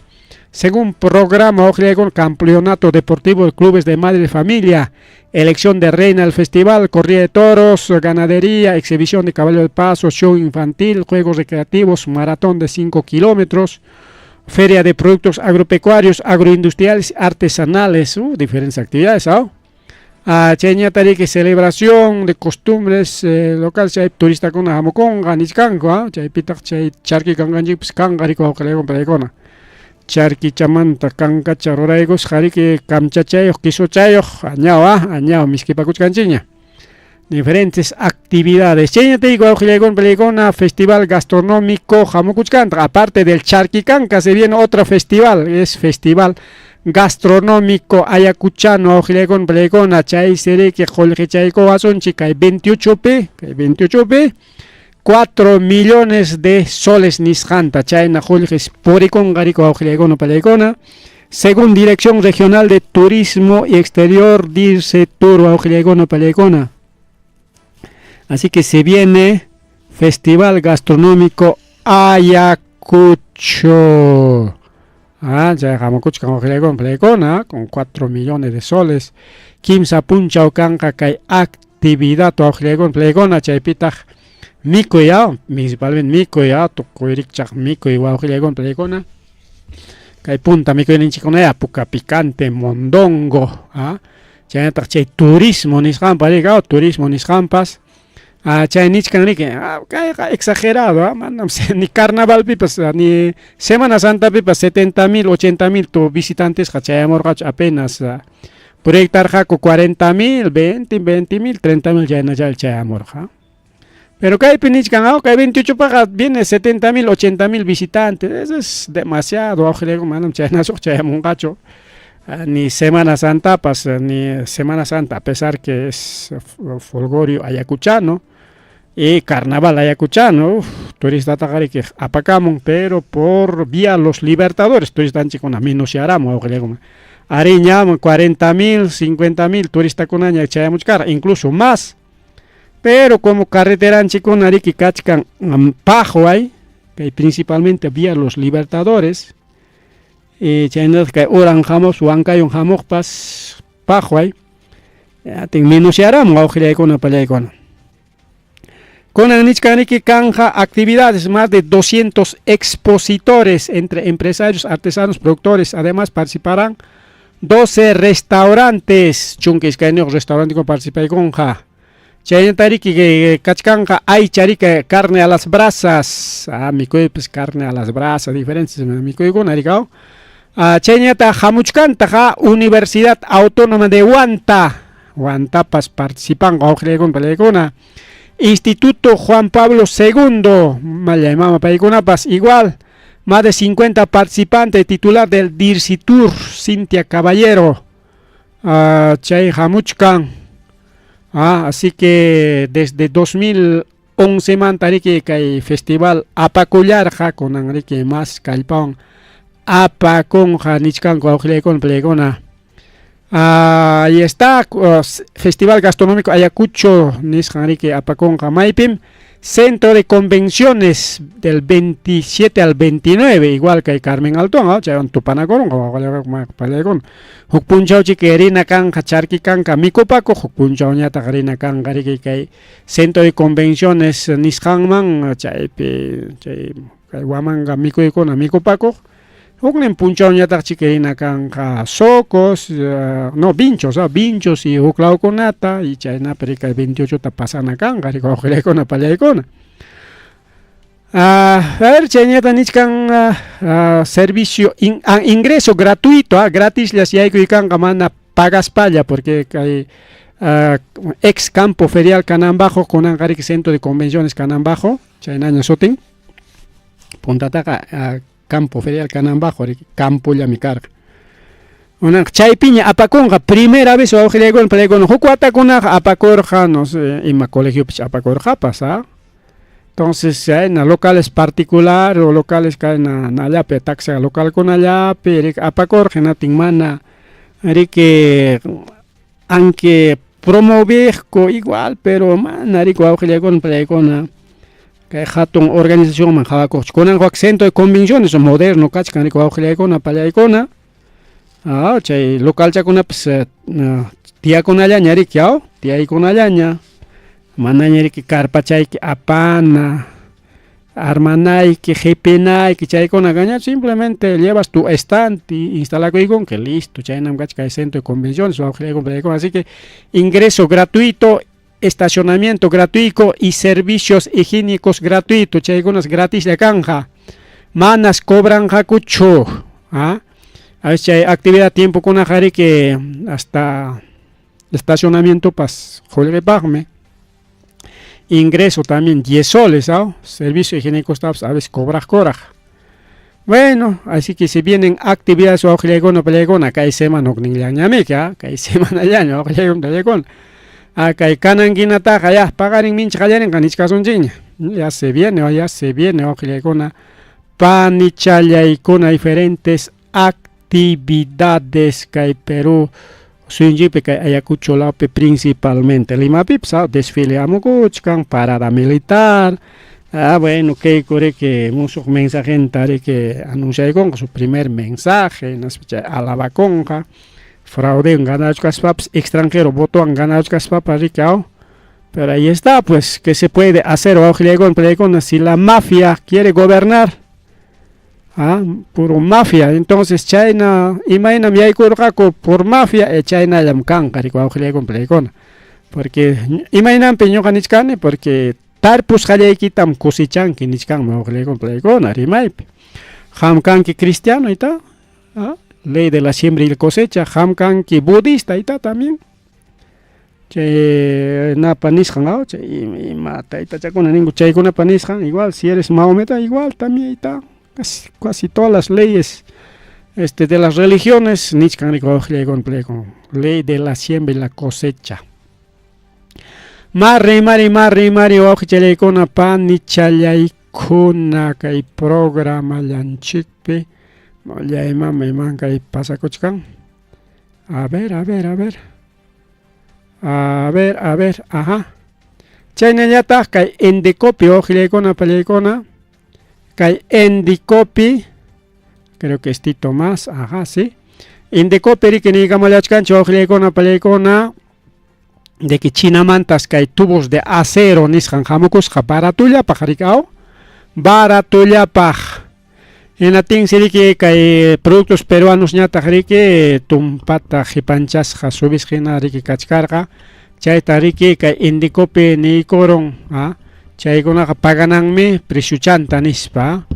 Según programa wawqillaykuna, campeonato deportivo de clubes de madre de familia, elección de reina del festival, corrida de toros, ganadería, exhibición de caballo de paso, show infantil, juegos recreativos, maratón de 5 kilómetros, feria de productos agropecuarios, agroindustriales, artesanales, diferentes actividades, ¿ah? Chayñata riki celebración de costumbres local, chay turistakuna hamukunqa nichkanku, chaypitaq chay charki kankanchikpas kanqa riki wawqillaykuna pallaykuna. Charkichamanta kankacha ruraykusqa riki kamchachayuq, quesochayuq, añaw, añaw miskipakuchkanchikña. Diferentes actividades. Chayñata wawqillaykuna pallaykuna, festival gastronómico hamukuchkantaq. Aparte del Charquicanca se viene otro festival, es Festival Gastronómico Ayacuchano wawqillaykuna pallaykuna, chaysi riki qullqichaykuwasunchik kay 28pi, kay 28pi 4 millones de soles nisqanta chayna qullqis purikunqa riki wawqillaykuna pallaykuna. Según Dirección Regional de Turismo y Exterior, Dircetur, wawqillaykuna pallaykuna. Así que se viene Festival Gastronómico Ayacucho. Ya hamukuchkan wawqillaykuna pallaykuna con 4 millones de soles. Kimsa punchaw kanqa kay actividad wawqillaykuna pallaykuna, chaypitaq mikuy, principalmente mikuy, tukuy rikchaq mikuy wawqillaykuna pallaykuna. Kay punta mikuyninchikkuna puka picante, mondongo, chaynataq chay turismo nisqanpas riki, turismo nisqanpas chay nichkan riki, kayqa exagerado, manam ni carnavalpipas ni Semana Santapipas 70,000, 80,000 tu visitantesqa chayamurqachu, apenas proyectarqaku 40,000, 20, 20,000, 30,000 chaynalla chayamurqa. Pero kaypi nichkan, kay 28 paqa viene 70,000, 80,000 visitantes, eso es demasiado, wawqillaykuna, manam chaynasuq chayamunqachu. Ni Semana Santapas, ni Semana Santa, a pesar que es folgorio ayacuchano y carnaval ayacuchano, turistataqa riki apakamun, pero por vía Los Libertadores, turistanchikkuna menosyaраmun wawqillaykuna. Ari ñam 40,000, 50,000 turistakunaña chayamuchkarqa, incluso más. Pero como carreteranchikkuna riki kachkan paqway, kay principalmente vía Los Libertadores, chaynataq kay uran hamuq, Huancayon hamuqpas paqway, atin menosyaраmun wawqillaykuna pallaykuna. Kunan nichkanriki kanja actividades, más de 200 expositores entre empresarios, artesanos, productores. Además participarán 12 restaurantes. 12 restaurante participaykunqa. Chaynatariki kachkanqa aycharika carne a las brasas. Ah, mikuypis carne a las brasas, diferentes mikuykuna rikaw. Ah, chaynata hamuchkantaqa Universidad Autónoma de Huanta. Huantapas participanqa wawqillaykuna palaykuna. Instituto Juan Pablo II, mallay mama paykunapas igual. Más de 50 participantes, titular del Dircitur, Cintia Caballero. Chay hamuchkan. Así que desde 2011 manta riki kay festival apakullarqa kunan riki mas kallpawan apakunqa nichkanku wawqillaykuna palaykuna. Ahí está, Festival Gastronómico Ayacucho nisqan riki apakunqa maypim Centro de Convenciones del 27 al 29, igual kay Carmen Altuan, chaywan tupanakurunqa wawqillaykuna. Huk punchawchiki rina kanqa charki kanka mikupakuq, huk punchawñataq rina kanqa riki kay Centro de Convenciones nisqanman chaypi chay kay Huamanga mikuykuna mikupakuq. Huknin punchawñataq chiki rina kanqa Socos, no, Vinchos, Vinchos y huk lawkunata y chaynapi riki 28 ta pasana kanqa riki wawqillaykuna pallaykuna. A ver, chayñata nichkan servicio, ingreso gratuito, gratisllas yaykuy kanqa mana pagaspalla, porque kay ex campo ferial Canambajo, kunanqa riki centro de convenciones Canambajo, chaynaña sutin. Puntataqa campo ferial Canambajo, riki campollami karqa. Unanqa chaypiña apakunqa primera vez wawqillaykuna palaykuna huk watakunaqa apakurqa, no sé, ima colegiopicha apakurqapas, Entonces, chayna locales particular o locales kayna nallapi taxa localkunallapi riki apakurqa hinatin mana riki aunque promoviqku igual, pero mana riki wawqillaykuna palaykuna kay hatun organizacionman hawakuqchu. Kunanqa wak centro de convenciones moderno kachkan riki wawqillaykuna pallaykuna. Chay localchakunapas tiyakunallaña riki, tiyaykunallaña. Manaña riki karpachayki apana, armanayki, qipinayki chaykunaqa ña simplemente llevas tu estante, instalakuykunki, listo, chaynam kachkan kay centro de convenciones wawqillaykuna pallaykuna. Así que ingreso gratuito, estacionamiento gratuito y servicios higiénicos gratuitos, chaykunas gratislla kanja. Manas cobranqakuchu, A veces chay actividad tiempokunaqa riki hasta estacionamientopas qullqipaqmi. Ingreso también 10 soles, servicio higiénico a veces cobraqkuraq. Bueno, así que si vienen actividades wawqillaykuna pallaykuna kay semana hukninllañamiki, kay semanallaña wawqillaykuna pallaykuna. Kay kanankinataqa ya paqarin mincha qallarinqa nichkasunchikña. Ya se viene wawqillaykuna panichallaykuna diferentes actividades kay Perú suyunchikpi kay Ayacucho lawpi principalmente Limapipas desfile hamukuchkan, parada militar. Bueno, Keiko riki musuq mensajenta riki anunciaykunqa su primer mensaje, hinaspa chay alabakunqa fraudewan ganachkaspapas extranjero votowan ganachkaspapas riki Pero ahí está, pues, ¿qué se puede hacer? Wawqillaykuna pallaykuna si la mafia quiere gobernar, puro mafia, entonces chayna imaynam yaykurqaku por mafia, chaynallam kanqa riki wawqillaykuna pallaykuna. Porque imaynanpi ñuqa nichkani, porque tarpusqallaykitam cosechanki nichkanmi wawqillaykuna pallaykuna rimaypi. Qam kanki cristiano ita, ley de la siembra y la cosecha, qam kanki budista ita también. Chay napa nisqan, chay ima taytachakuna ninku chaykunapa nisqan, igual si eres mahometa igual también ita, casi, casi todas las leyes de las religiones nichkan riki wawqillaykuna pallaykuna, ley de la siembra y la cosecha. Mari mari mari wawqichallaykuna panichallaykuna kay programallanchikpi mama iman kay pasakuchkan. A ver, a ver, a ver. A ver, a ver, ajá. Chaynallataq kay Indecopi wawqillaykuna pallaykuna kay Indecopi, creo que estito más, ajá, sí. Indecopi riki niykamallachkanchik wawqillaykuna pallaykuna. De que Chinamantas kay tubos de acero nisqan hamukusqa baratullapaq rikaw baratullapaq. Hinatinsi riki kay productos peruanos ñataq riki tumpata qipanchasqa subisqa hina riki kachkarqa chayta riki kay Indicopi niykurun chaykunaqa pagananmi preciochanta nispa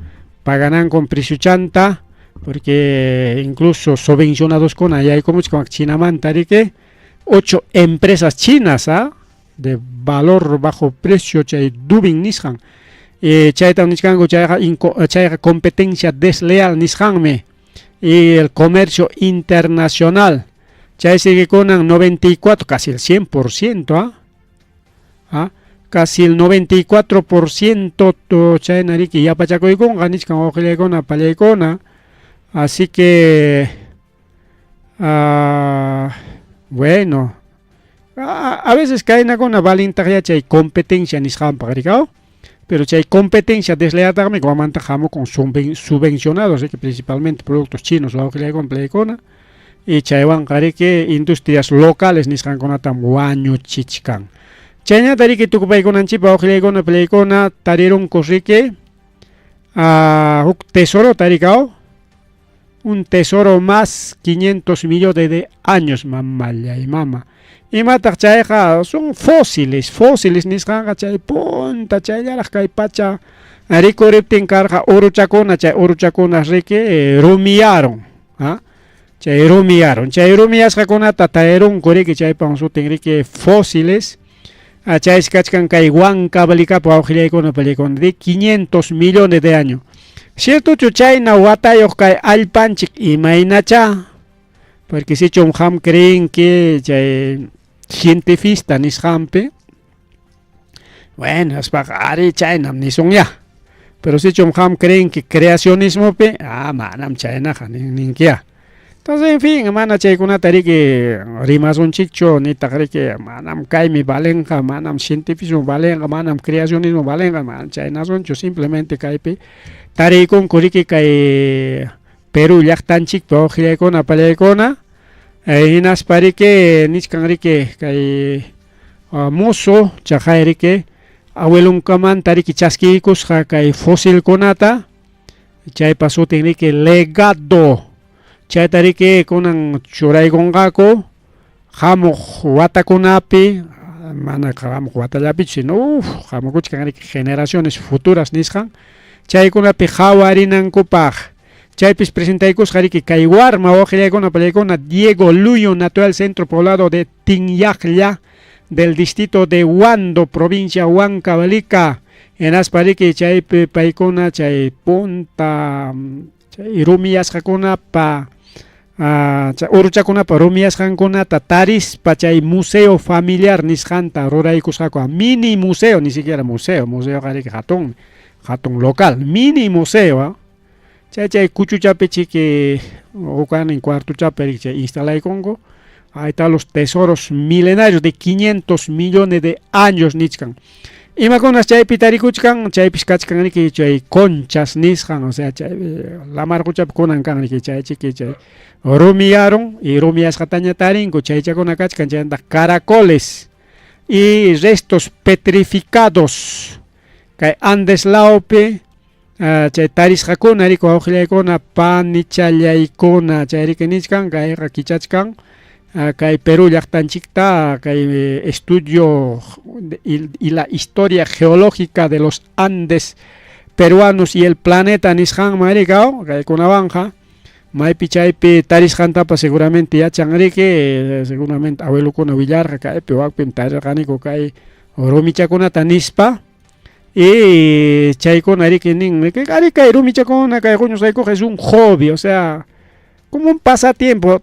paganankum preciochanta porque incluso subvencionadoskuna yaykumuchkan Chinamanta riki ocho empresas chinas de valor bajo precio chay Dubin nisqan chaytam nichkanku chayqa chayqa competencia desleal nisqanmi y el comercio internacional chay sigue kunan 94 casi el 100% casi el 94% chayna riki yapachakuykunqa nichkan wawqillaykuna pallaykuna así que bueno a veces kaynakuna valintaqya chay competencia nisqanpaq rikaw pero chay competencia deslealtaqmi wamanta hamukun subvencionados riki principalmente productos chinos wawqillaykuna pallaykuna y chaywanqa riki industrias locales nisqankunatam wañuchichkan chaynata riki tukupaykunanchikpa wawqillaykuna pallaykuna tarirunku riki huk tesorota rikaw un tesoro más 500 millones de años mamallay mama imataq chayqa son fósiles fósiles nisqanqa chay punta chayllaraq kay pacha rikuriptin karqa uruchakuna chay uruchakuna riki rumiyarun chay rumiyarun chay rumiyasqakunata tarirunku riki chaypa sutin riki fósiles chaysi kachkan kay Huancavelicapi wawqillaykuna pallaykuna de 500 millones de años ciertochu chayna watayuq kay allpanchik imaynacha porque sichum qam creenki chay cientifista nisqanpi bueno aspaqa ari chaynam nisunya pero sichum qam creenki creacionismopi manam chaynaqa ninkiya entonces en fin mana chaykunata riki rimasunchikchu nitaq riki manam kaymi valenqa manam cientifismo valenqa manam creacionismo valenqa manam chaynasunchu simplemente kaypi tariykunku riki kay Perú llaqtanchikpi wawqillaykuna pallaykuna hinaspa riki nichkan riki kay musu chaqay riki abuelunkamanta riki chaskiykusqa kay fosilkunata chaypa sutin riki legado chayta riki kunan churaykunqaku hamuq watakunapi mana hamuq watallapichu sino hamukuchkan riki generaciones futuras nisqan chaykunapi qawarinankupaq chaypis presentaykusqa riki kay warma wawqillaykuna pallaykuna Diego Luyo natural centro poblado de Tinyaqlla del distrito de Huando provincia Huancavelica hinaspa riki chaypi paykuna chay punta chay rumiyasqakunapa chay uruchakunapa rumiyasqankunata tarispa chay museo familiar nisqanta ruraykusqaku mini museo ni siquiera museo museoqa riki hatun hatun local mini museo chay chay kuchuchapi chiki huknin cuartochapi riki chay instalaykunku ahí están los tesoros milenarios de 500 millones de años nichkan imakunas chaypi tarikuchkan chaypis kachkan riki chay conchas nisqan o sea chay lamar quchapi kunan kan riki chay chiki chay rumiyarun y rumiyasqataña tarinku chaychakuna kachkan chaymanta caracoles y restos petrificados kay Andes lawpi chay tarisqakuna riki wawqillaykuna panichallaykuna chay riki nichkan kayqa kichachkan kay Perú llaqtanchikta kay estudio y la historia geológica de los Andes peruanos y el planeta nisqanman rikaw kaykunawanqa maypi chaypi tarisqantapas seguramente yachan riki seguramente abuelokuna willarqa kaypi wakpim tarirqaniku kay rumichakunata nispa y chaykuna riki nin ari kay rumichakuna kay huñusqaykuqa es un hobby o sea como un pasatiempo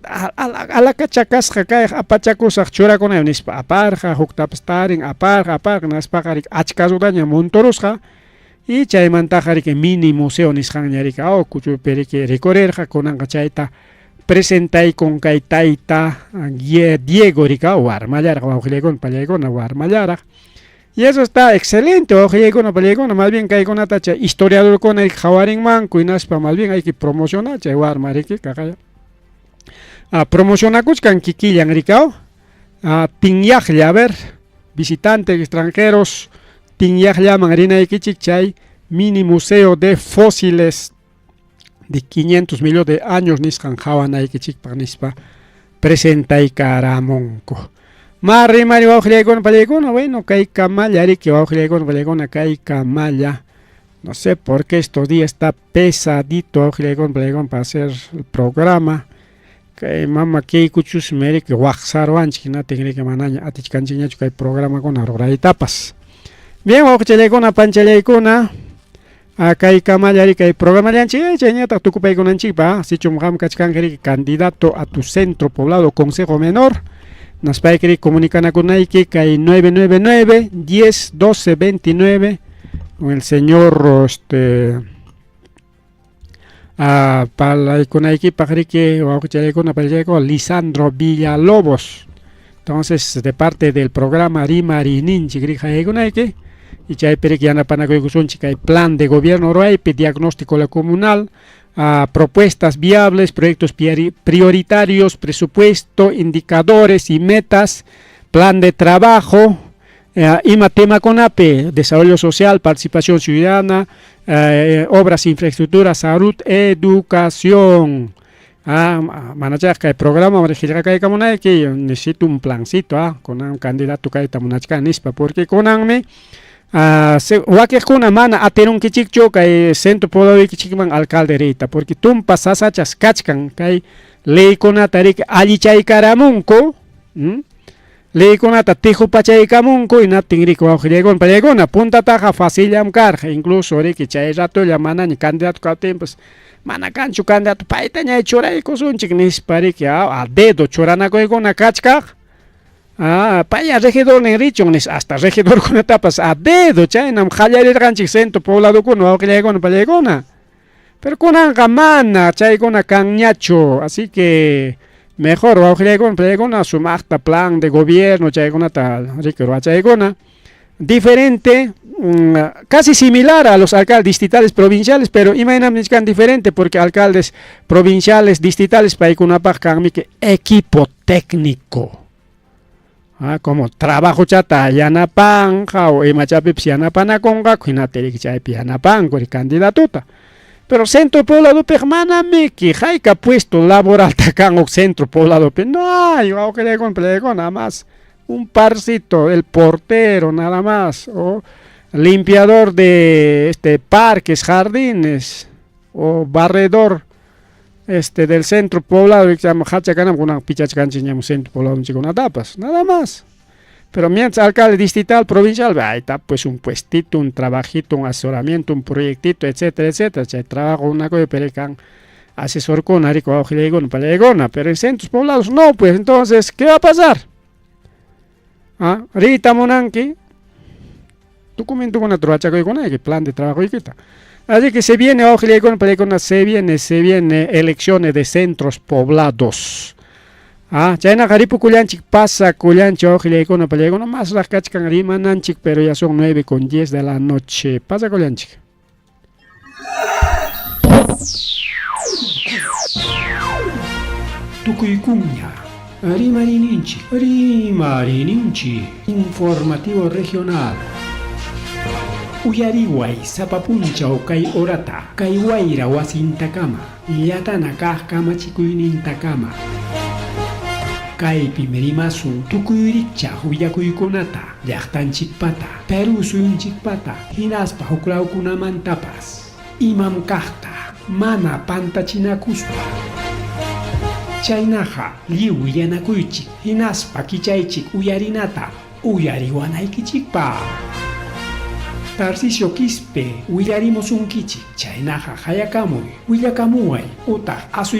alakacha kasqa kay apachakusaq churakunay nispa aparqa huktapas tarin aparqa aparqa nispaqa riki achka ruraña montorusqa y chaymantaqa riki mini museo nisqanña riki kuchupi riki rikurirqa kunanqa chayta presentaykun kay tayta Diego rika warmallaraq wawqillaykuna pallaykuna warmallaraq y eso está excelente wawqillaykuna pallaykuna más bien kaykunata chay historiadorkuna qhawarinmanku hinaspa más bien hay que promocionar chay warma riki kaqaya promocionakuchkan kikillan rikaw. Tinyaqlla, a ver, visitantes extranjeros, Tinyaqllaman rinaykichik chay mini museo de fósiles de 500 millones de años nisqan qhawanaykichikpaq nispa presentaykaramunku. Ma rimari wawqillaykuna pallaykuna, bueno, kay kamalla riki wawqillaykuna pallaykuna kay kamalla. No sé por qué estos días está pesadito wawqillaykuna pallaykuna para hacer el programa. Kay mama kaykuchusmi riki waqsaruwanchik hinatin riki manaña atichkanchikñachu kay programakuna ruraytapas. Bien wawqichallaykuna panchallaykuna kay kamalla riki kay programallanchik chayñataq tukupaykunanchikpa sichum qam kachkanki riki candidato a tu centro poblado consejo menor naspayki riki comunicanakunayki kay 999 10 12 29 con el señor este Palaykunaykipaq riki wawqichallaykuna pallaykuna Lisandro Villalobos. Entonces, de parte del programa Rimariyninchik riki hayaykunayki y chaypi riki yanapanakuykusunchik kay plan de gobierno ruwaypi diagnóstico la comunal, propuestas viables, proyectos prioritarios, presupuesto, indicadores y metas, plan de trabajo, ima temakunapi, desarrollo social, participación ciudadana, obras, infraestructura, salud, educación. Manachaq kay programa qillqakaykamunayki, necesito un plancito, kunan candidato kayta munachkani nispa, porque kunanmi wakiqkuna mana atirunkichikchu kay centro pobladoykichikman alcalde riyta, porque tumpa sasachas kachkan kay leykunata riki allichaykaramunku, leykunata tijupachaykamunku hinaptin riki wawqillaykuna pallaykuna puntataqa facillam karqa, incluso riki chay ratolla manaña candidato kaptinpas mana kanchu candidato paytaña churaykusunchik nispa riki a dedo churanakuykuna kachkaq, paya regidornin richun nispa hasta regidorkunatapas a dedo chaynam qallarirqanchik centro pobladokuna wawqillaykuna pallaykuna. Pero kunanqa mana chaykuna kanñachu, así que mejor wawqillaykuna pallaykuna sumaqta plan de gobierno chaykunata riki ruwachaykuna. Diferente, casi similar a los alcaldes distritales provinciales, pero imaynam nichkan diferente porque alcaldes provinciales distritales paykunapaq kanmi equipo técnico. Como trabajo chata yanapanqa o imachapipas yanapanakunqaku hinata riki chaypi yanapanku candidatuta. Pero centro pobladopiqa manamiki hayka puesto laboralta kan huk centro pobladopi no hay wawqillaykuna pallaykuna nada más un parcito, el portero nada más, o limpiador de parques, jardines, o barredor del centro poblado, centro poblado nada más. Pero mientras alcalde distrital, provincial, ahí está pues un puestito, un trabajito, un asesoramiento, un proyectito, etcétera, etcétera. Chay trabajo una cosa, pero kan asesor con pero en centros poblados no, pues entonces, ¿qué va a pasar? Riyta munanki, documento con plan de trabajo y quita. Así que se viene, se viene elecciones de centros poblados. Chaynaqa ripukullanchik pasa kullanchik wawqillaykuna pallaykuna masraq kachkan rimananchik, pero ya son 9:10 de la noche. Pasa kullanchik. Tukuykuña Rimariyninchik, Rimariyninchik, informativo regional. Uyariway sapa punchaw kay horata, kay wayra wasintakama, llatana kaq kamachikuynintakama. Kaypim rimasun tukuy rikchaq willakuykunata, llaqtanchikpata, Perú suyunchikpata, hinaspa huklawkunamantapas. Imam kaqta, mana pantachinakuspa. Chaynaqa lliw willanakuychik, hinaspa kichaychik uyarinata, uyariwanaykichikpaq. Tarcisio Quispe willarimusunkichik, chaynaqa hayakamuy, willakamuway utaq asuy.